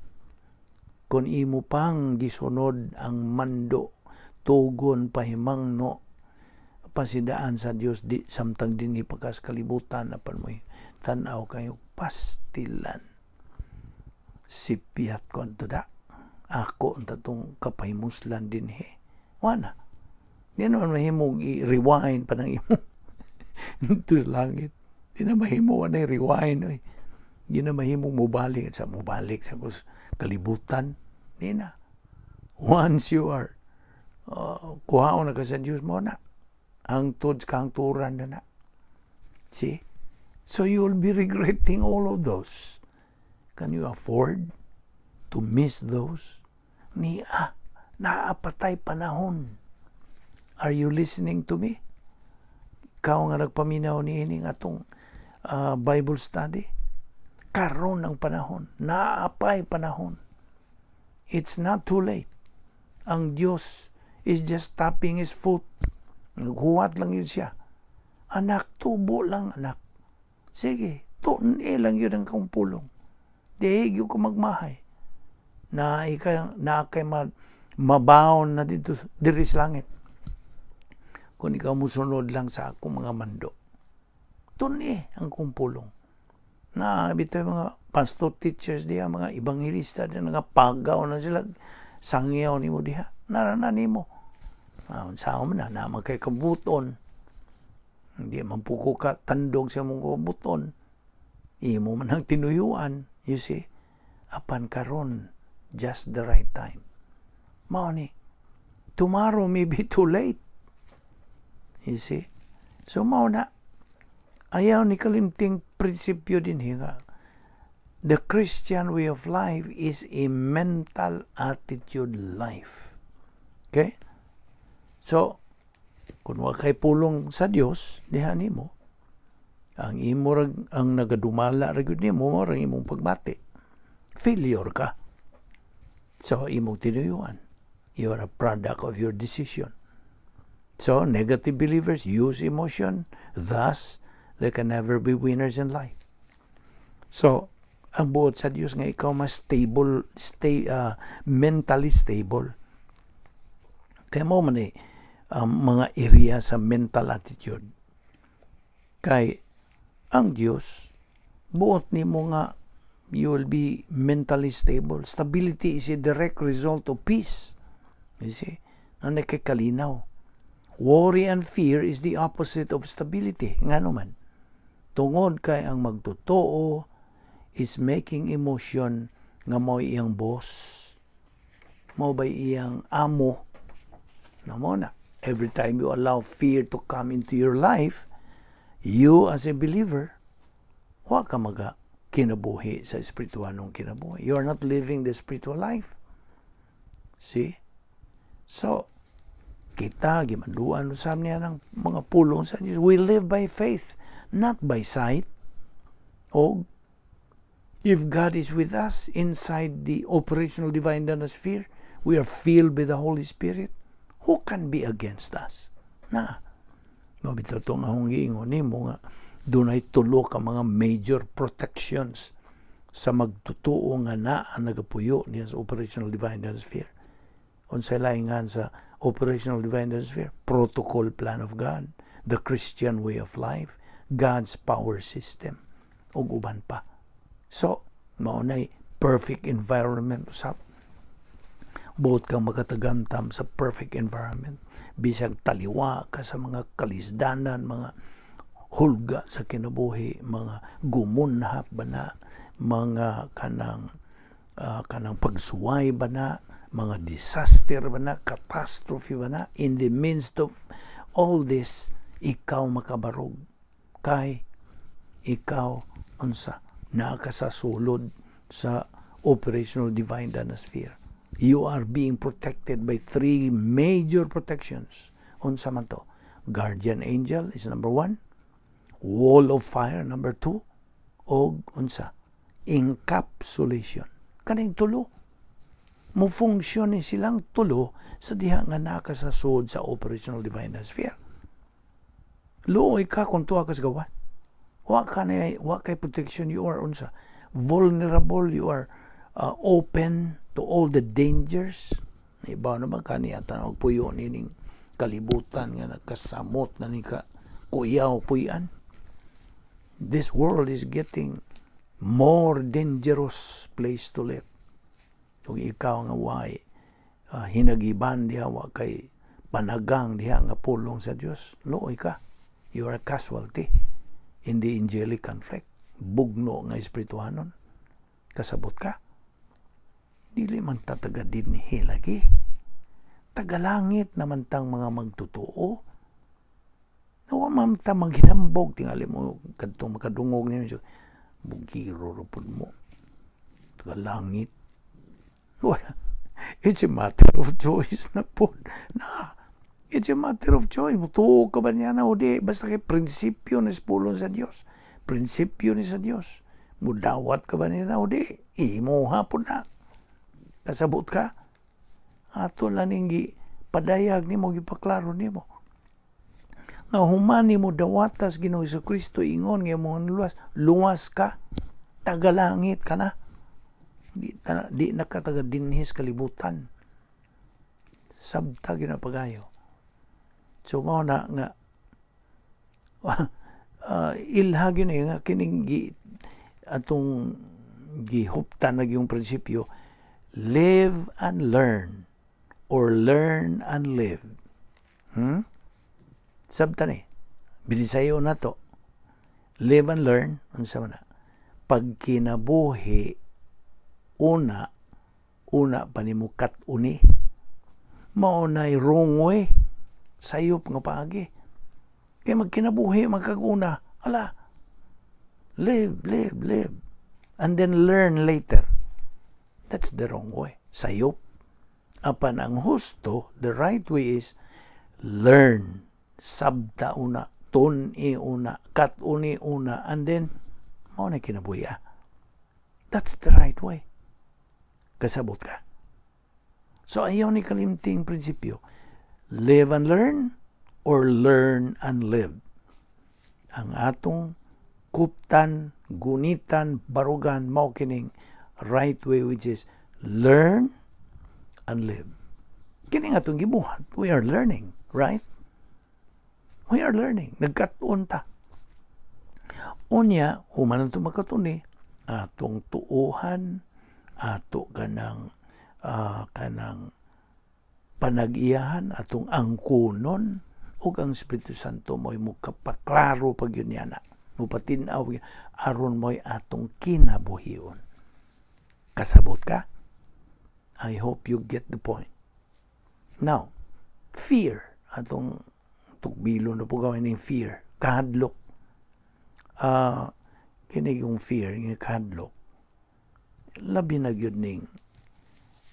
kung imo pang gisunod ang mando, tugon, pahimangno, pasidaan sa Dios di samtang dinhi pa ka sa kalibutan. Apan mo tan-aw kayo, pastilan, sipyat ko adto da ako unta tong kapahimuslan dinhi. Wala di naman mahimong i-rewind pa ng imo to langit. Di na mahimo, wala rewind oy. Di na mahimong mubalik sa kalibutan. Di na. Once you are kuhaon na ka sa Dios mo na hangtod sa kahangturan na na. See? So you'll be regretting all of those. Can you afford to miss those? Niya, naapatay panahon. Are you listening to me? Ikaw nga nagpaminaw niining atong Bible study. Karon ang panahon. Naapay panahon. It's not too late. Ang Diyos is just tapping His foot. Naghuwat lang yun siya. "Anak, tubo lang, anak. Sige, tuon lang yun ang kong pulong. Di gyud ko magmahay." Na ika na kay mabaon na dito diri sa langit. Kung ikaw musunod lang sa akong mga mando. Tuni ang kong pulong. Na bitaw mga pastor teachers diha, mga ebanghelista diha, pagaw na sila sangyaw nimo diha. Narana nimo. Unsa man na naman kay kabuton. Hindi man puko ka tandog sa imong kabuton. Imo man ang tinuyuan, you see. Apan karon, just the right time. Mao ni. Tomorrow may be too late. You see? So mao na. Ayaw ni kalimting prinsipyo din nga. The Christian way of life is a mental attitude life. Okay? So, kung wa kay pulong sa Dios diha nimo, ang imo rag, ang nagadumala ra gyud nimo mao ra imong pagbati. Failure ka. So, imong tinuyuan. You are a product of your decision. So, negative believers use emotion, thus, they can never be winners in life. So, ang buot sa Dios nga ikaw mas stable, stay mentally stable. Kaya mo man eh, ang mga area sa mental attitude. Kay ang Dios buot nimo nga you will be mentally stable. Stability is a direct result of peace. You see? Na nagkakalinaw. Worry and fear is the opposite of stability. Ngano man? Tungod kay ang magtotoo is making emotion nga mao iyang boss. Mao ba iyang amo? Na mo na. Every time you allow fear to come into your life, you as a believer, wa ka maga kinabuhi sa espiritualong kinabuhi. You are not living the spiritual life. See? So, kita, gimanduan usab niya ng mga pulong sa Diyos. We live by faith, not by sight. O, if God is with us inside the operational divine sphere, we are filled with the Holy Spirit. Who can be against us? Na, mabitaw ito nga akong giingon nimo nga dunay tulo ka mga major protections sa magtotoo nga naa nagapuyo niya sa operational divine sphere. Unsay laingan sa operational divine sphere? Protocol plan of God, the Christian way of life, God's power system, ug uban pa. So, mao nay perfect environment usab. Buot kang makatagamtam sa perfect environment. Bisag taliwa ka sa mga kalisdanan, mga hulga sa kinabuhi, mga gumunhap ba na, mga kanang pagsuway ba na, mga disaster ba na, catastrophe ba na, in the midst of all this, ikaw makabarog. Kay ikaw unsa naa ka sa sulod sa operational divine sphere. You are being protected by three major protections. Unsa man to? Guardian angel is number one. Wall of fire, number two. Og unsa? Encapsulation. Kaning tulo. Mo function ni silang tulo sa diha nga naa ka sa sud sa operational divine sphere. Luoy ka kung tuwa ka sa gawas. Wa ka na, wa kay protection, you are unsa? Vulnerable, you are open to all the dangers. Iba naman kani atan og puyo nining kalibutan nga nagkasamot na ni ka kuyaw puyan. This world is getting more dangerous place to live. Kung ikaw nga way hinagiban diha, wa kay panagang diha nga pulong sa Dios, luoy ka. You are a casualty in the angelic conflict. Bugno nga espirituhanon. Kasabot ka? Dili man ta taga dinhi lagi. Tagalangit naman tang mga magtotoo. Nawa man ta maghinambog, tingali mo kadtong makadungog ninyo. Bugiro ra pud mo. Tagalangit. Well, it's a matter of choice na po. Na, it's a matter of choice. Mutuo ka ba niya na o di? Basta kay prinsipyo ni pulong sa Dios. Prinsipyo ni sa Dios. Mudawat ka ba niya na o di? Imo hapon na. Kasabot ka? Ato lang ning padayag nimo, gipaklaro nimo. Nga human nimo dawatas Ginoo Kristo, ingon nga mo luwas, luwas ka, tagalangit ka na. Di na ka taga dinhis kalibutan. Sabta ginapagayo. So mao na nga ilha gyud ni nga kining gi, atong gihuptan na yung prinsipyo, live and learn or learn and live. Sabta ni. Binisayo na to. Live and learn, unsa man na? Pagkinabuhi, una, una pa nimo kat-uni. Mao na'y wrong way. Sayop nga paagi. Kay magkinabuhi magkaguna, ala, live, live, live. And then learn later. That's the wrong way. Sayop. Apan ang husto, the right way is learn. Sabta una, tun-i una, kat-uni una, and then mao na kinabuhi. That's the right way. Kasabot ka? So ayaw ni kalimting prinsipyo. Live and learn or learn and live. Ang atong kuptan, gunitan, barugan, mao kining right way, which is learn and live. Kini nga atong gibuhat. We are learning, right? We are learning. Nagkat-on ta. Unya, human ang makatuni, atong tuuhan, ato kanang panag-iyahan, atong angkunon, ug ang Espiritu Santo mo'y mukapaklaro pag yun yana. Mupatin-aw aron mo'y atong kinabuhion. Kasabot ka? I hope you get the point. Now, fear. Atong tukbilo na po gawin ng fear. Kahadlok. Kini yung fear, yung kahadlok. Labi na gyud ning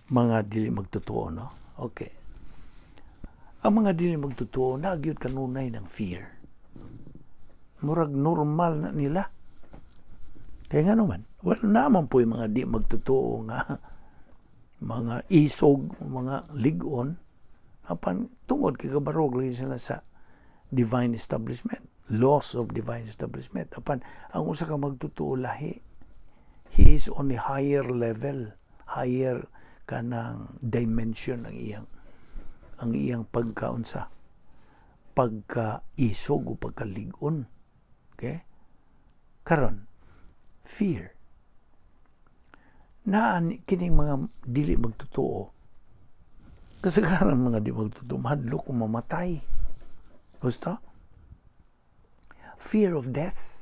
mga dili magtotoo, no? Okay. Ang mga dili magtotoo, na gyud kanunay ng fear. Murag normal na nila. Kaya nga naman, well, naman po yung mga di magtotoo nga mga isog, mga ligon, apan tungod kay kabarog lagi sila sa divine establishment, laws of divine establishment. Apan ang usa ka magtotoo lahi, he is on a higher level, higher kanang dimension ang iyang pagkaunsa, pagkaisog o pagkaligon. Okay? Karon, fear. Naan kining mga dili magtotoo. Kasagaran mga di magtotoo, mahadlok kung mamatay. Gusto? Fear of death.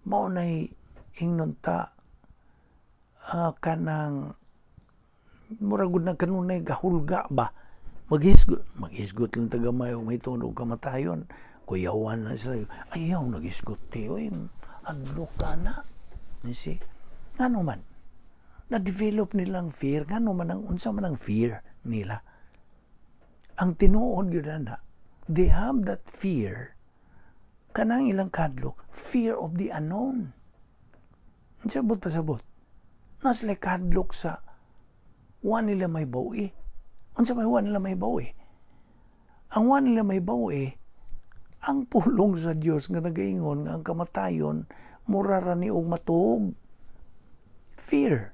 Mao nay ingnon ta kanang murag gud na kanunay gahulga ba, maghisgot maghisgot lang tagamay og may tunog kamatayon, kuyawan na sila, ayaw naghisgot ti oy, hadlok ka na. You see, ngano man na-develop nilang fear? Ngano man ang unsa man ang fear nila? Ang tinuod gyud na, they have that fear, kanang ilang kadlok, fear of the unknown. Sabot pasabot. Naa sila kahadlok sa wa nila mahibaw-i. Unsa may wa nila mahibaw-i? Ang wa nila mahibaw-i, ang pulong sa Dios nga nagaingon nga ang kamatayon mura ra ni og matuog. Fear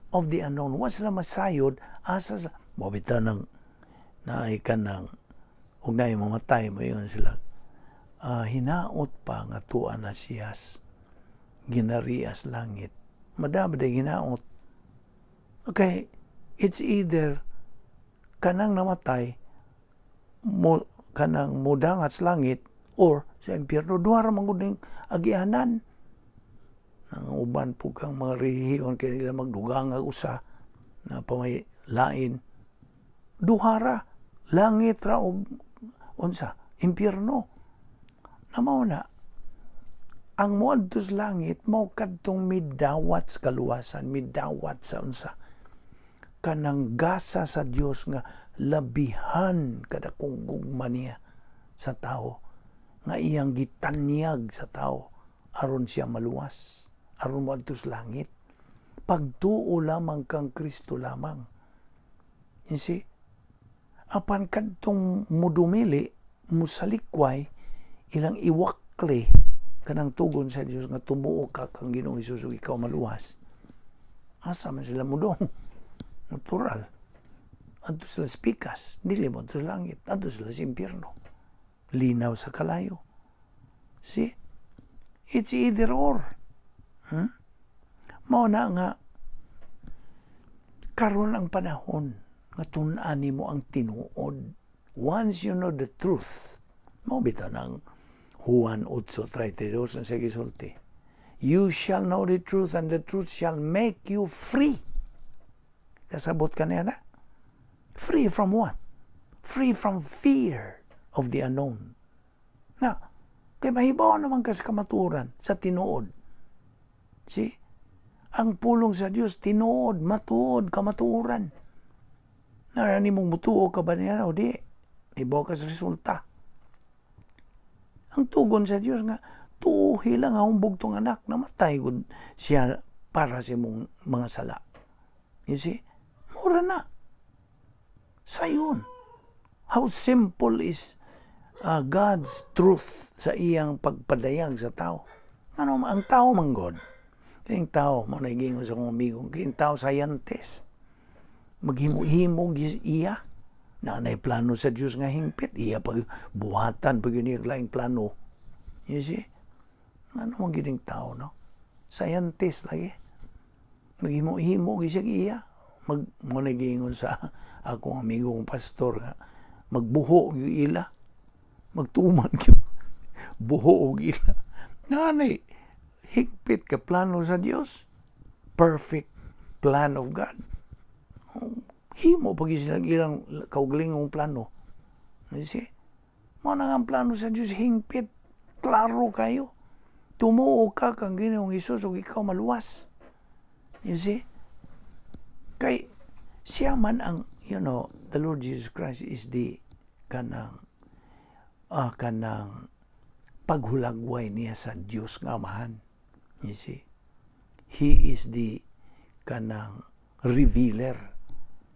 of the unknown. Wa sila masayod asa sa mo bitaw nang naay kanang ug naay mamatay, moingon sila, "Hinaot pa nga tuwa na siyas ginarias langit." Madama day hinaot. Okay, it's either kanang namatay mo kanang mudangat sa langit or sa impyerno. Duha ra man gud ning agianan. Ang uban po kang mga relihiyon kay nila magdugang ang usa na pamay lain. Duha ra, langit ra og unsa, impyerno. Na mao na ang moadto sa langit mao kadtong midawat sa kaluwasan, midawat sa unsa, kanang gasa sa Dios nga labihan kadakong gugma niya sa tao nga iyang gitanyag sa tao aron siya maluwas, aron moadto sa langit. Pagtuo lamang kang Kristo lamang, you see? Apan kadtong mudumili, musalikway, ilang iwakli kanang tugon sa Dios nga tumuo ka kang Ginoong Hesus ug ikaw maluwas, asa man sila mudong? Natural, adto sila sa pikas, dili mo adto sa langit, adto sila sa impyerno, linaw sa kalayo. See, it's either or. Mao na nga karon ang panahon nga tun-an nimo ang tinuod. Once you know the truth, mao bitaw nang Juan 8:32 ang sige gisulti, "You shall know the truth and the truth shall make you free." Kasabot ka niya na? Free from what? Free from fear of the unknown. Na, kay mahibaw naman ka sa kamatuoran, sa tinuod. See? Ang pulong sa Dios tinuod, matuod, kamatuoran. Na mong mutuo ka ba niya o di? Hibaw ka sa resulta. Ang tugon sa Dios nga tuuhi lang ang bugtong anak, namatay gud siya para sa imong mga sala. You see? Mura na. Sayon. How simple is God's truth sa iyang pagpadayag sa tao. Ano ang tao man God? Kayong tao, mo na sa akong amigo, kayong tao scientist. Maghimo-himo iya. Na nay plano sa Dios nga hingpit, iya pag buhatan pag yun laing plano. You see? Ano man gining tao, no? Scientist lagi. Maghimo-himo siya iya. Mag mo na giingon sa akong amigo kong pastor nga magbuho yung ila. Magtuman gyud. Buho og ila. Nanay, higpit ka plano sa Dios. Perfect plan of God. Himo pag sila ilang kaugalingong plano. You see? Mao na ang plano sa Dios, hingpit. Klaro kayo. Tumuo ka kang Ginoong Hesus ug ikaw maluwas. You see? Kay siya man ang, the Lord Jesus Christ is the kanang paghulagway niya sa Dios nga Amahan. You see? He is the kanang revealer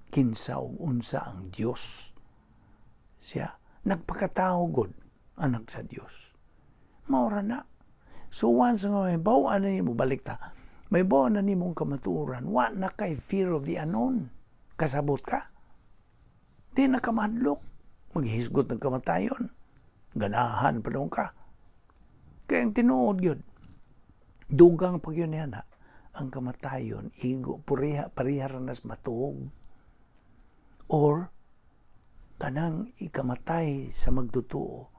kinsa ug unsa ang Dios. Siya nagpakatao god, anak sa Dios. Maura na. So once nga may baw na nimo, balik ta. May baw na nimong kamatuoran, wa na kay fear of the unknown. Kasabot ka? Di na ka mahadlok. Maghisgot ng kamatayon. Ganahan pa doon ka. Kaya ang tinuod yun, dugang pag yun yan ha, ang kamatayon, igo, puriha, pariha nas matuog. Or, kanang ikamatay sa magtotoo,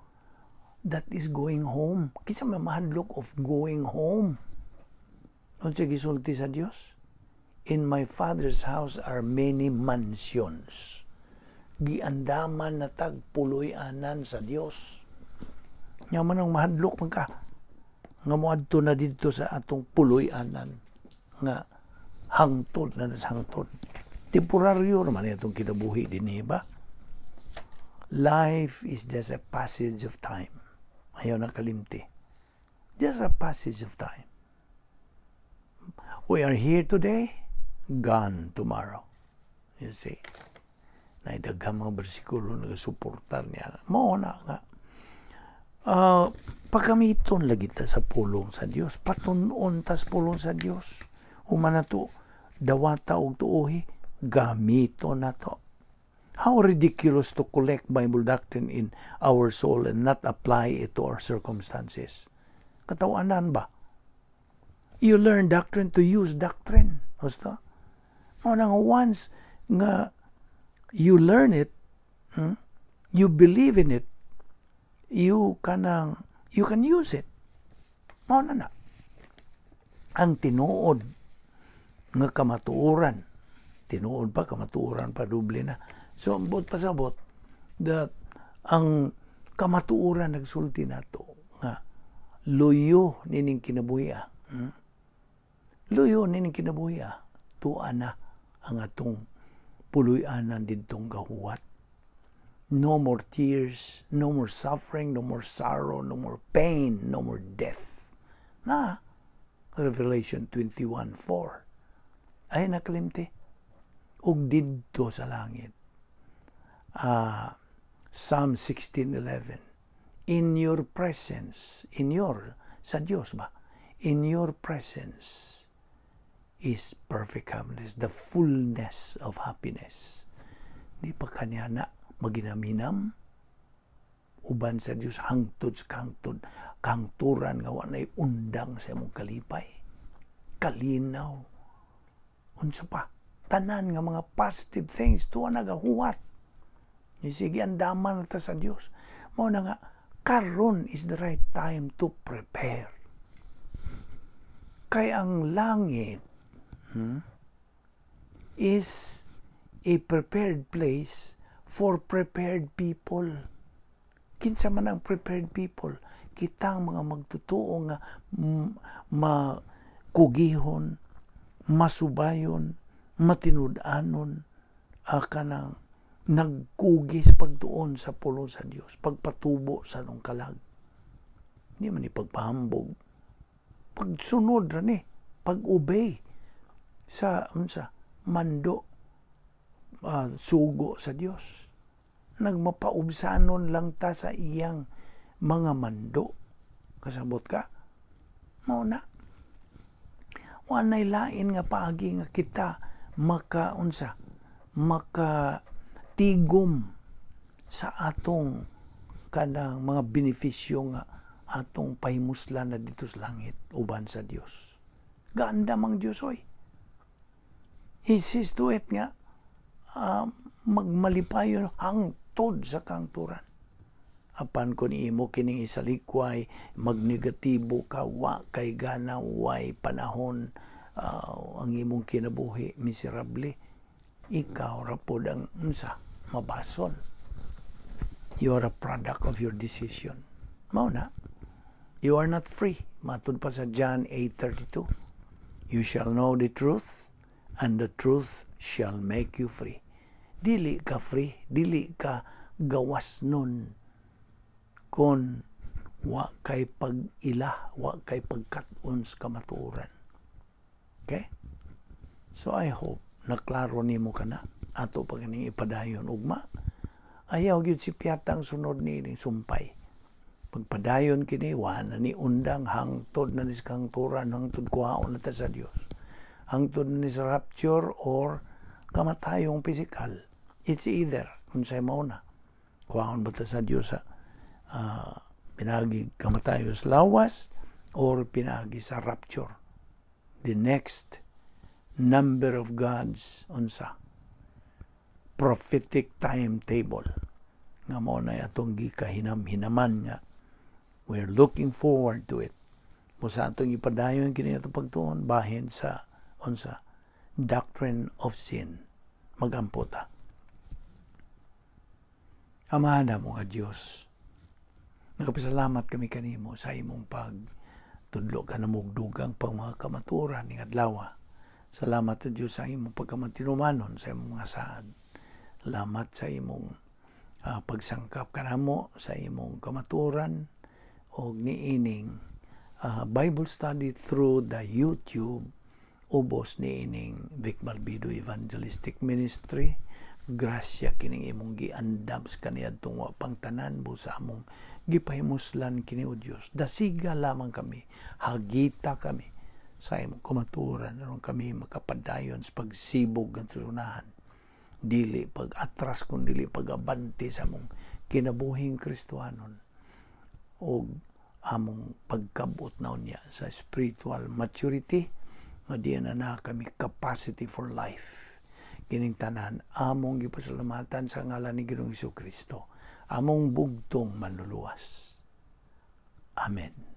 that is going home. Kinsa may mahadlok of going home? Unsa gisulti sa Dios? "In my Father's house are many mansions." Giandaman na tag puloy-anan sa Dios. Nya man ang mahadlok man ka nga moadto na didto sa atong puloy-anan nga hangtod na sa hangtod. Temporaryo naman itong kinabuhi din, ba? Life is just a passage of time. Ayaw na kalimti. Just a passage of time. We are here today, gone tomorrow. You see? Naay daghang mga bersikulo nagasuportar niya. Mao na nga. Pagamiton lagi ta sa pulong sa Dios. Patun-on tas pulong sa Dios. Human na to, dawata og tuohi, gamito na to. How ridiculous to collect Bible doctrine in our soul and not apply it to our circumstances. Katawanan ba? You learn doctrine to use doctrine. Basta? Mao na nga once nga you learn it, you believe in it, you can use it. Mao na na. Ang tinuod nga kamatuoran, tinuod pa, kamatuoran pa, doble na. So, ambot pasabot that ang kamatuoran nagsulti nato nga luyo nining kinabuhi. Luyo nining kinabuhi. Tua na ang atong puloy-anan didtong gahuwat. No more tears, no more suffering, no more sorrow, no more pain, no more death. Na, Revelation 21:4. Ay nakalimti. Ug didto sa langit. Psalm 16:11. In your presence, in your, sa Dios ba? In your presence is perfect happiness, the fullness of happiness. Di pa kanya na maginaminam uban sa Dios hangtod sa kangtod kangturan nga wa nay undang sa imong kalipay, kalinaw, unsa pa, tanan nga mga positive things tuwa nagahuwat. Sige, andaman na ta sa Dios. Mao na nga karon is the right time to prepare, kay ang langit is a prepared place for prepared people. Kinsa man ang prepared people? Kitang mga magtutuo nga makugihon, masubayon, matinud-anon, kanang nagkugis pagtuon sa pulong sa Dios, pagpatubo sa atong kalag. Hindi man ni pagpahambog. Pagsunod ra ni, pag-obey sa unsa mando, sugo sa Dios. Nagmapaubsanon lang ta sa iyang mga mando. Kasabot ka? Mao na. Walay lain nga paagi nga kita maka unsa maka tigom sa atong kanang mga benepisyo nga atong pahimuslan na dito sa langit uban sa Dios. Gaandam ang Dios oy. He sees to it nga magmalipayon hangtod sa kangturan. Apan kung imo kining isalikway, magnegatibo ka, wa kay gana, way panahon, ang imong kinabuhi miserable, ikaw ra pod ang unsa mabasol. You are a product of your decision. Mao na. You are not free. Matud pa sa John 8:32. You shall know the truth, and the truth shall make you free. Dili ka free, dili ka gawas nun kung wa kay pag-ila, wa kay pagkat-on sa kamatuoran. Okay? So I hope naklaro nimo kana. Ato pa ganing ipadayon ugma. Ayaw gyud si piyatang sunod ni sumpay. Pagpadayon kini, wa na ni undang, hangtod na ni sa kangturan, hangtod kuhaon na ta sa Dios. Hangtod na ni sa rapture or kamatayong pisikal. It's either unsay mauna. Kuhaon ba ta sa Dios sa pinagi kamatayon sa lawas or pinagi sa rapture? The next number of God's unsa prophetic timetable nga mao na atong gikahinam-hinaman nga we're looking forward to it. Mo sa atong ipadayon kini atong pagtuon bahin sa unsa doctrine of sin. Magampo ta. Amahan mo nga Dios, nagapasalamat kami kanimo sa imong pag tudlo ka na mugdugang pang mga kamatuoran ning adlaw. Salamat o Dios sa imong pagkamatinumanon sa imong mga saad. Salamat sa imong pagsangkap kanamo sa imong kamatuoran og niining Bible study through the YouTube. Ubos ni ining Vic Balbido Evangelistic Ministry, grasya kining imong giandam sa kaniadtong wa pang tanan busa among gipahimuslan kini. O Dios, dasiga lamang kami, hagita kami sa imong kamatuoran aron kami makapadayon sa pagsibog ng unahan, dili pag atras kun dili pag-abante sa among kinabuhing Kristohanon o among pagkabot na unya sa spiritual maturity nga diyan na na kami capacity for life. Kining tanan among gipasalamatan sa ngalan ni Ginoong Kristo, among bugtong Manluluwas. Amen.